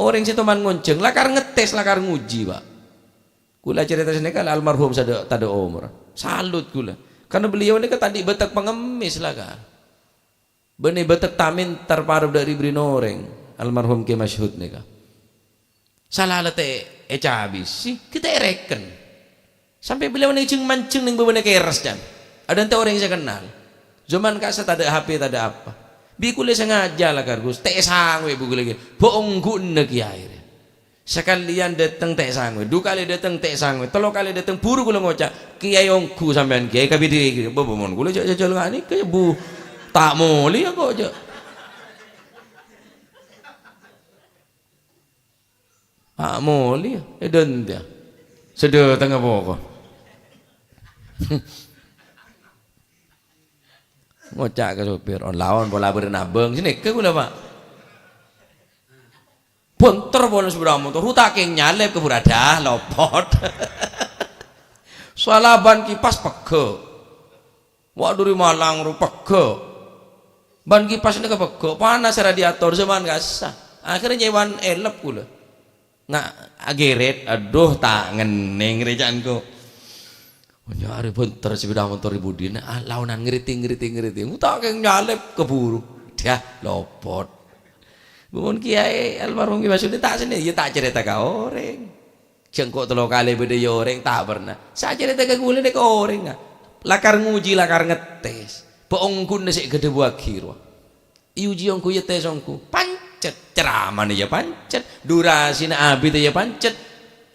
Orèng sè toman ngonjhâng, lakar ngettes, lakar nguji, Pak. Kaulâ carèta sanèka la almarhum sadâ', tadâ' omor. Salut kaulâ. Karna beliau nèka ta' andi' bâtek pangemmes, lakar. Bânnè bâtek tamènter parep dâ' ribri orèng, almarhum Kè Masyhud nèka. Sala la ta' ècabisi, ghi' ta' èrèken. Sampè' beliau nèng jhâng-manjhâng nèng bâbâna kères, can. Adâ' ente orèng sè kennal. Zaman ka'issa' tadâ' H P, tadâ' apa. Bi' kaulâ sengaja la, Kar Gus, ta' èsangowè bu kaulâ ghi. Bâ' ongghuwânna kèyaè rè. Sakalèyan dâteng ta' èsangowè, du kalè dâteng ta' èsangowè, tello kalè dâteng buru kaulâ ngoca', "Kèyaè ongghu sampèyan, Kèyaè, kabidhi." Bâ, bâ, mon kaulâ jhâ' jhâjhâl nga' nèka, ya, Bu. Ta' molèya kok, jhâ'. Ta' molèya, è dântèya. Sè dâtengnga pokok. Ngoca' ka sopir, "On laon pola bârâ' nabâng." Sanèka kaulâ, Pak. Bhunter polana sepeda motor, hu ta' kèng nyalèp ka buru, adâ, lopot. Sala bân kipas pegghâ'. Wa' duri malang ro pegghâ'. Bân kipas nèka pegghâ', panas radiator zaman ka'issa'. Akhirnya nyèwan èlep kaulâ. Nga' agèrèt, adhu, ta' ngennèng rè ca'na engko'. Nya arè bhunter sepeda motor è budina, ah, laonan ngriting, ngriting, ngriting. Ta' kèng nyalèp ka buru. Dhâ, lopot. Bâ' mon kèyaè almarhum Kè Masyhud ta' sanè, ya ta' carèta ka orèng. Jhâ' engko' tello kalè bâdâ ya orèng, ta' pernah. Sè acarèta ka kaulâ nèka orèng, ah. Lakar nguji, lakar ngettes. Bâ' ongghuna sè èghâdhâbuwâghi rowa. Èuji ongghu, ètes ongghu. Pancet. Ceramana ya pancet. Durasina abiddhâ ya pancet.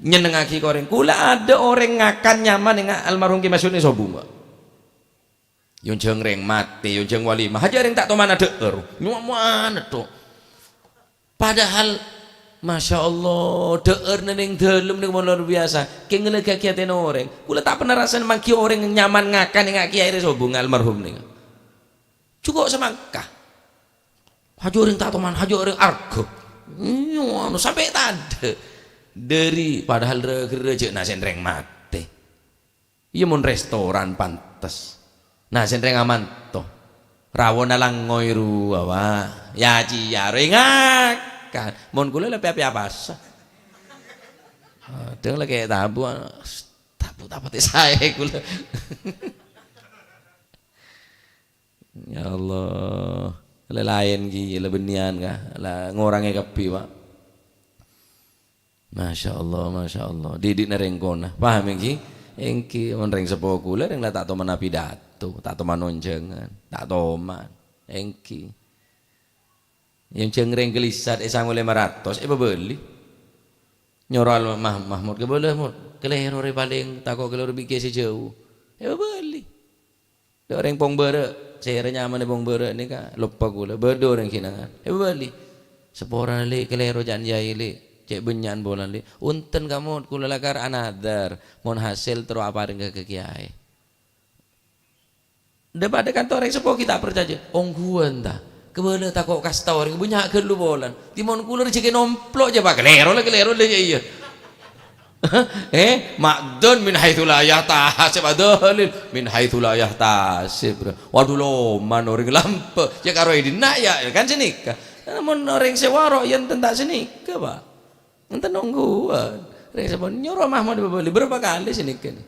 Nyennengngaghi ka orèng. Kaulâ adâ' orèng ngakan nyaman nèng almarhum Kè Masyhud nèng sobung, Pak. Èonjhâng rèng matè, èonjhâng walimah. Hajâ' rèng ta' toman adhâ'âr. Nyo'an tok. Padahal, Masya Allah, dhâ'ârna nèng dâlem nèng mon luar biasa. Kèng ngalèghâghi atèna orèng. Kaulâ ta' pernah rassana mangghi orèng nyaman ngakan nèng kèyaè rè sobung almarhum nèng. Jhuko' samangka. Hajâ' orèng ta' toman, hajâ' orèng arghâ. Iyo, anu, sampè' tadâ'. Dâri, padahal ra-, ghârrâ jhâ' nasèn rèng matè. Iyâ, mon restoran pantes. Nasèn rèng amanto. Rawona langngoy rowa, wa. Ya, ciya, rèng ngakan. Mon kaulâ la pè-apèya apasa. Adhâng la kè' tabu, tabu ta' patè saè kaulâ. Ya Allah, la laèn ghi, la bânnèyan, ka, la ngorangè kabbhi, Pak. Masya Allah, Masya Allah. Didi'na rèng kona. Paham ènggi? Ènggi, mon rèng seppo kaulâ, rèng la ta' toman apidato, ta' toman onjhângan, ta' toman. Ènggi. Èonjhâng rèng ghâllisat èsango lèma ratos, èpabâli. Nyoro Al-, Mah-, Mahmud, "Kabâlâ, Mud. Kalèro rè palèng, tako' kalèro bi' kèyaè sè jhâu." Èpabâli. Dâ' orèng Pongbârâ', sèra nyamana Pongbârâ' nèka, loppa kaulâ. Bâdâ orèng Kinangan. Èpabâli. Saporana, Lè', kalèro ca'na Yaè, Lè'. Cè' bânnya'an polana, Lè'. Onten, Ka' Mud, kaulâ lakar anadhâr. Mon hasèl terro aparèng ka, ka kèyaè. Dâ-, padâ kanto orèng seppo ghi' ta' parcajâ. Ongghuwân, ta? Kabâlâ tako' kasta orèng, bânnya' ghâllu polana. Tèmon kaulâ rejhekkè nomplo' jhâ', Pak. Kalèro la, kalèro la, iyâ, iyâ. Eh, ma'dhun min haitsu la yahtasib, adalil min haitsu la yahtasib. Waduh, loman orèng lampè. Yâ karo è dinna', yâ, kan sanèka. Mon orèng sè waro', yâ enten ta' sanèka, Pak. Enten ongghuwân. Orèng sampon nyoro Mahmud èpabâli. Bârâmpa kalè sanèka, nè?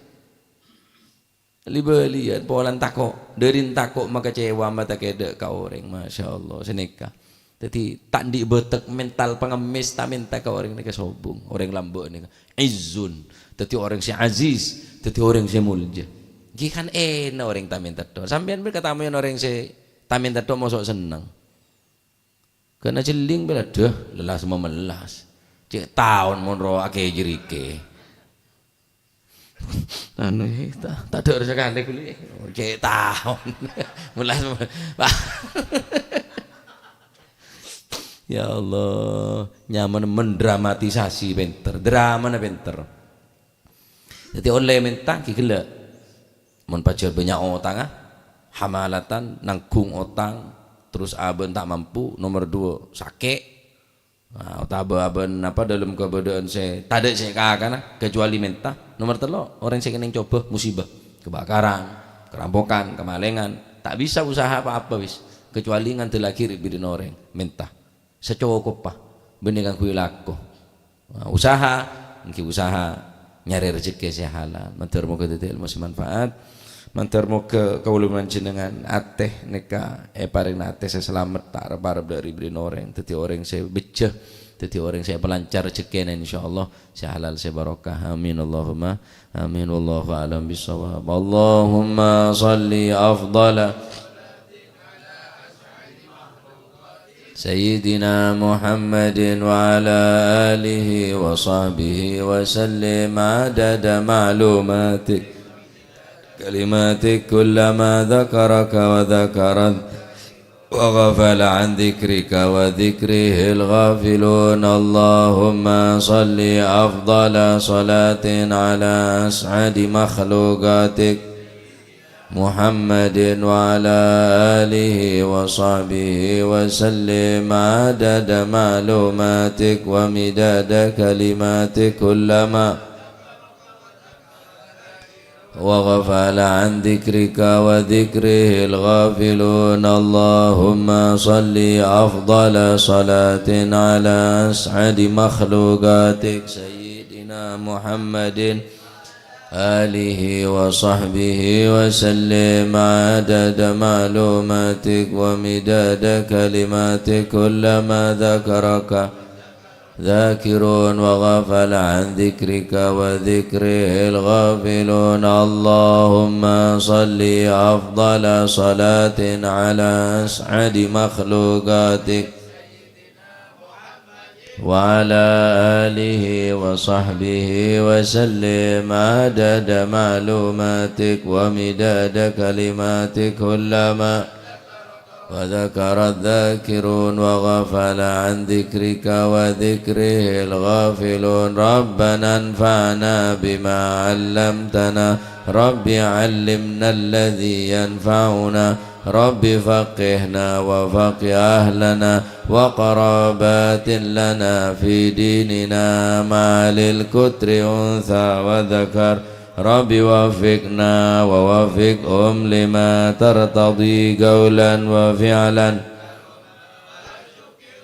Li-bâliyân, polana tako'. Dâri tako' makacèwa, matakèdhâ' ka orèng. Masya Allah, sanèka. Dhâddhi, ta' andi' bâtek mental pangemmès, ta' mènta ka orèng nèka sobung. Orèng lambâ' nèka. Izzun. Dhâddhi orèng sè aziz. Dhâddhi orèng sè molja. Ghi kan èna orèng ta' mènta tho. Sampèyan bâ' katamoyan orèng sè ta' mènta tho, moso' senneng. Kèna jhelling bâlâ, dâh, lelas mamellas. Cè' taon mon ro akè jârèkè. Anu, eh, ta-, ta' dâ'âr sakalè ghuli. Cè' taon. Melas, ya Allah, nyamana mendramatisasi pènter, dramana pènter. Dhâddhi ollè mènta ghi ghellâ'. Mon pajhât bânnya' otangnga, hamalatan, nangghung otang, terros abâ'na ta' mampu, nomer duwâ', sakè', Nah, otabâ bân apa, dâlem kabâdâ'ân sè tadâ' sè èkakana, kecuali mènta. Nomer tello', orèng sè kennèng cobâ musibah, kebakaran, kerampokan, kemalingan, ta' bisa usaha apa-apa, wis, kecuali ngandellaghi rè-, bhidhina orèng, mènta. Sacokopa, bânnè kaangghuy lako. Nah, usaha, èngghi usaha nyarè rejhekkè sè halal. Mandhâr moghâ dhâddhi èlmo sè manfaat. Mandhâr moghâ kaulâ panjhennengngan atè nèka èparèngana atè sè salamet, ta' rep-arep dâri bhidhina orèng. Dhâddhi orèng sè bhâjjhâ, dhâddhi orèng sè èpalancar rejhekkèna, insyaallah, sè halal, sè barokah. Amin, Allahumma amin. Wallahu a'lam bissawab. Allahumma shalli afdhala Sayyidina Muhammadin wa ala alihi wa sahbihi wa sallim adada ma'lumatik. Kalimatik kullama dzakaraka wa dzakarat wa ghafala an dzikrika wa dzikrihil ghafilun. Allahumma shalli afdhala shalatin ala as'adi makhluqatik. Muhammadin wa ala alihi wa sahbihi wa sallim adada ma'lumatik wa midada kalimatik kullama wa ghafala an dzikrika wa dzikrihil ghafilun. Allahumma shalli afdhala shalatin ala as'adi makhluqatik Sayyidina Muhammadin alihi wa sahbihi wa sallim adada ma'lumatik wa midada kalimatik kullama dzakaraka dzakirun wa ghafala an dzikrika wa dzikrihil ghafilun. Allahumma shalli afdhala shalatin ala as'adi makhluqatik wa ala alihi wa sahbihi wa sallim adada ma'lumatik wa midada kalimatik kullama wa dzakara dzakirun wa ghafala an dzikrika wa dzikrihil ghafilun. Rabbana anfa'na bima 'allamtana. Rabbi 'allimna alladzi yanfa'una. Rabbi faqqihna wa faqqih ahlana wa qarabatin lana fi dinina ma'al kutri untha wa dzakar. Rabbi waffiqna wa waffiqhum lima tartadhi qaulan wa fi'lan.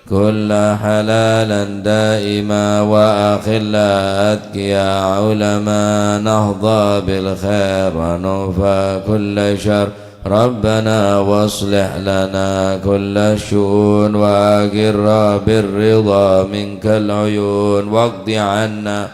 Kulla halalan daima wa akhilla atqiya ulama nahda bil khair wa nufa kulla syar. Rabbana waslih lana kulla syu'un wa aghirra bir ridha minkal uyun waqdi anna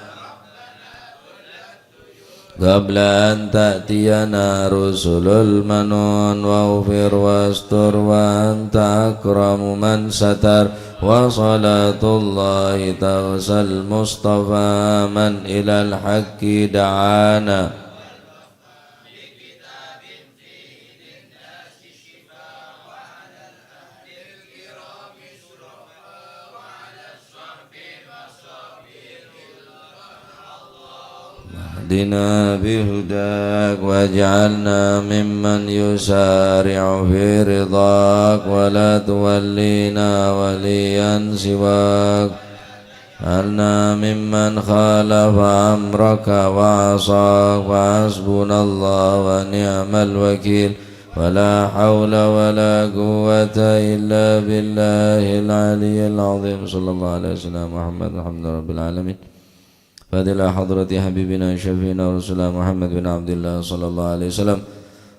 qabla an ta'tiyana rusulul manun, waghfir wastur wa anta akramu man satar, wa salatullahi taghsal mustafa man ilal haqqi da'ana. اهدنا بهداك واجعلنا ممن يسارع في رضاك ولا تولينا وليا سواك. واجعلنا ممن خالف أمرك وعصاك. وحسبنا الله ونعم الوكيل. ولا حول ولا قوة إلا بالله العلي العظيم. صلى الله على سيدنا محمد. الحمد لله رب العالمين. فاتحة إلى حضرة حبيبنا شفيعنا ورسولنا محمد بن عبد الله صلى الله عليه وسلم.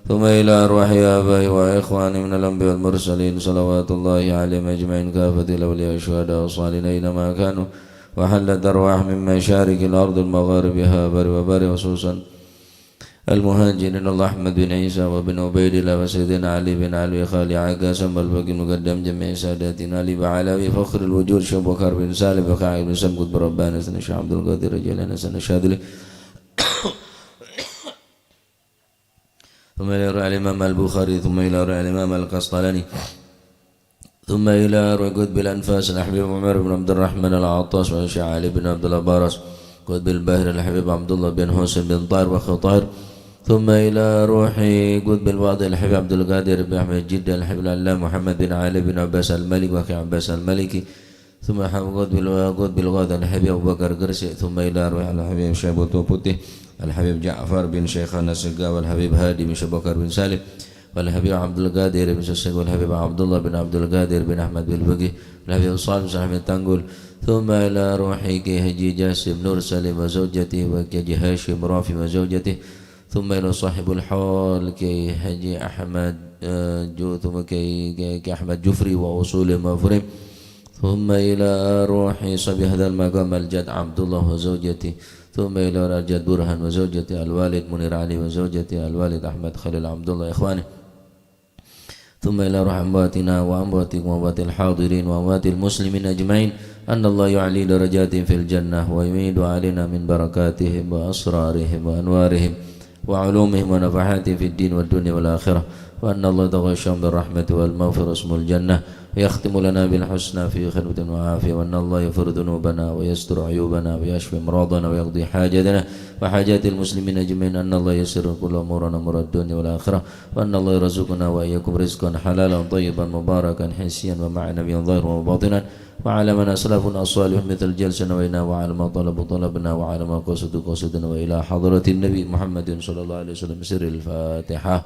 ثم إلى أرواح آبائي وإخواني من الأنبياء والمرسلين صلوات الله عليهم أجمعين كافة الأولياء والشهداء والصالحين أينما كانوا. وحلت أرواح من مشارق الأرض ومغاربها بر وبر خصوصا المهاجرين الله أحمد بن عيسى وبن عبيد الله وسيدنا علي بن علوي خالي عكا سمى الفقيه المقدم جميع ساداتنا علي بعلوي فخر الوجود شيخ بكر بن سالم بخاعي بن سمكت بربان سنة شيخ عبد القادر الجيلاني سنة شاذلي. ثم إلى روح الإمام البخاري، ثم إلى روح الإمام القسطلاني، ثم إلى روح قطب الأنفاس الحبيب عمر بن عبد الرحمن العطاس وشيخ علي بن عبد الله براس، قطب البحر الحبيب عبد الله بن حسين بن طاهر وأخي طاهر، ثم إلى روح قطب الواضح الحبيب عبد القادر بن أحمد جدة الحبيب العلامة محمد بن علي بن عباس المالكي وأخي عباس المالكي، ثم إلى حضرة القطب الغوث الحبيب أبو بكر قرشي، ثم إلى أرواح الحبيب شيبة وفتي، الحبيب جعفر بن شيخنا السقاوي، والحبيب هادي بن شبكر بن سالم، والحبيب عبد القادر بن سسق، والحبيب عبد الله بن عبد القادر بن أحمد بالبقي، والحبيب صالح بن سلام التنقل، ثم إلى روح كي حجي جاسم نور سليم وزوجته، وكي حجي هاشم رافي وزوجته، ثم إلى صاحب الحال كي حجي أحمد، آه، جو-، ثم كي، كي، كي أحمد جفري وأصوله مفرم، ثم إلى روح صاحب هذا المقام الجد عبد الله وزوجته، ثم إلى روح الجد برهان وزوجته، الوالد منير علي وزوجته، الوالد أحمد خليل عبد الله إخوانه، ثم إلى روح أمواتنا وأمواتكم وأموات الحاضرين وأموات المسلمين أجمعين، أن الله يعلي درجاتهم في الجنة ويميد علينا من بركاتهم وأسرارهم وأنوارهم وعلومهم ونفحاتهم في الدين والدنيا والآخرة، وأن الله يتغشاهم بالرحمة والمغفرة ويسكنهم الجنة، ويختم لنا بالحسنى في خلوة وعافية، وأن الله يغفر ذنوبنا ويستر عيوبنا ويشفي أمراضنا ويقضي حاجاتنا وحاجات المسلمين أجمعين، أن الله ييسر كل أمورنا أمور الدنيا والآخرة، وأن الله يرزقنا وإياكم رزقا حلالا طيبا مباركا حسيا ومعنويا ظاهرا وباطنا، وعلى من أسلفنا الصالحون مثل الجلسة نوينا، وعلى ما طلبوا طلبنا، وعلى ما قصدوا قصدنا، وإلى حضرة النبي محمد صلى الله عليه وسلم. سر الفاتحة.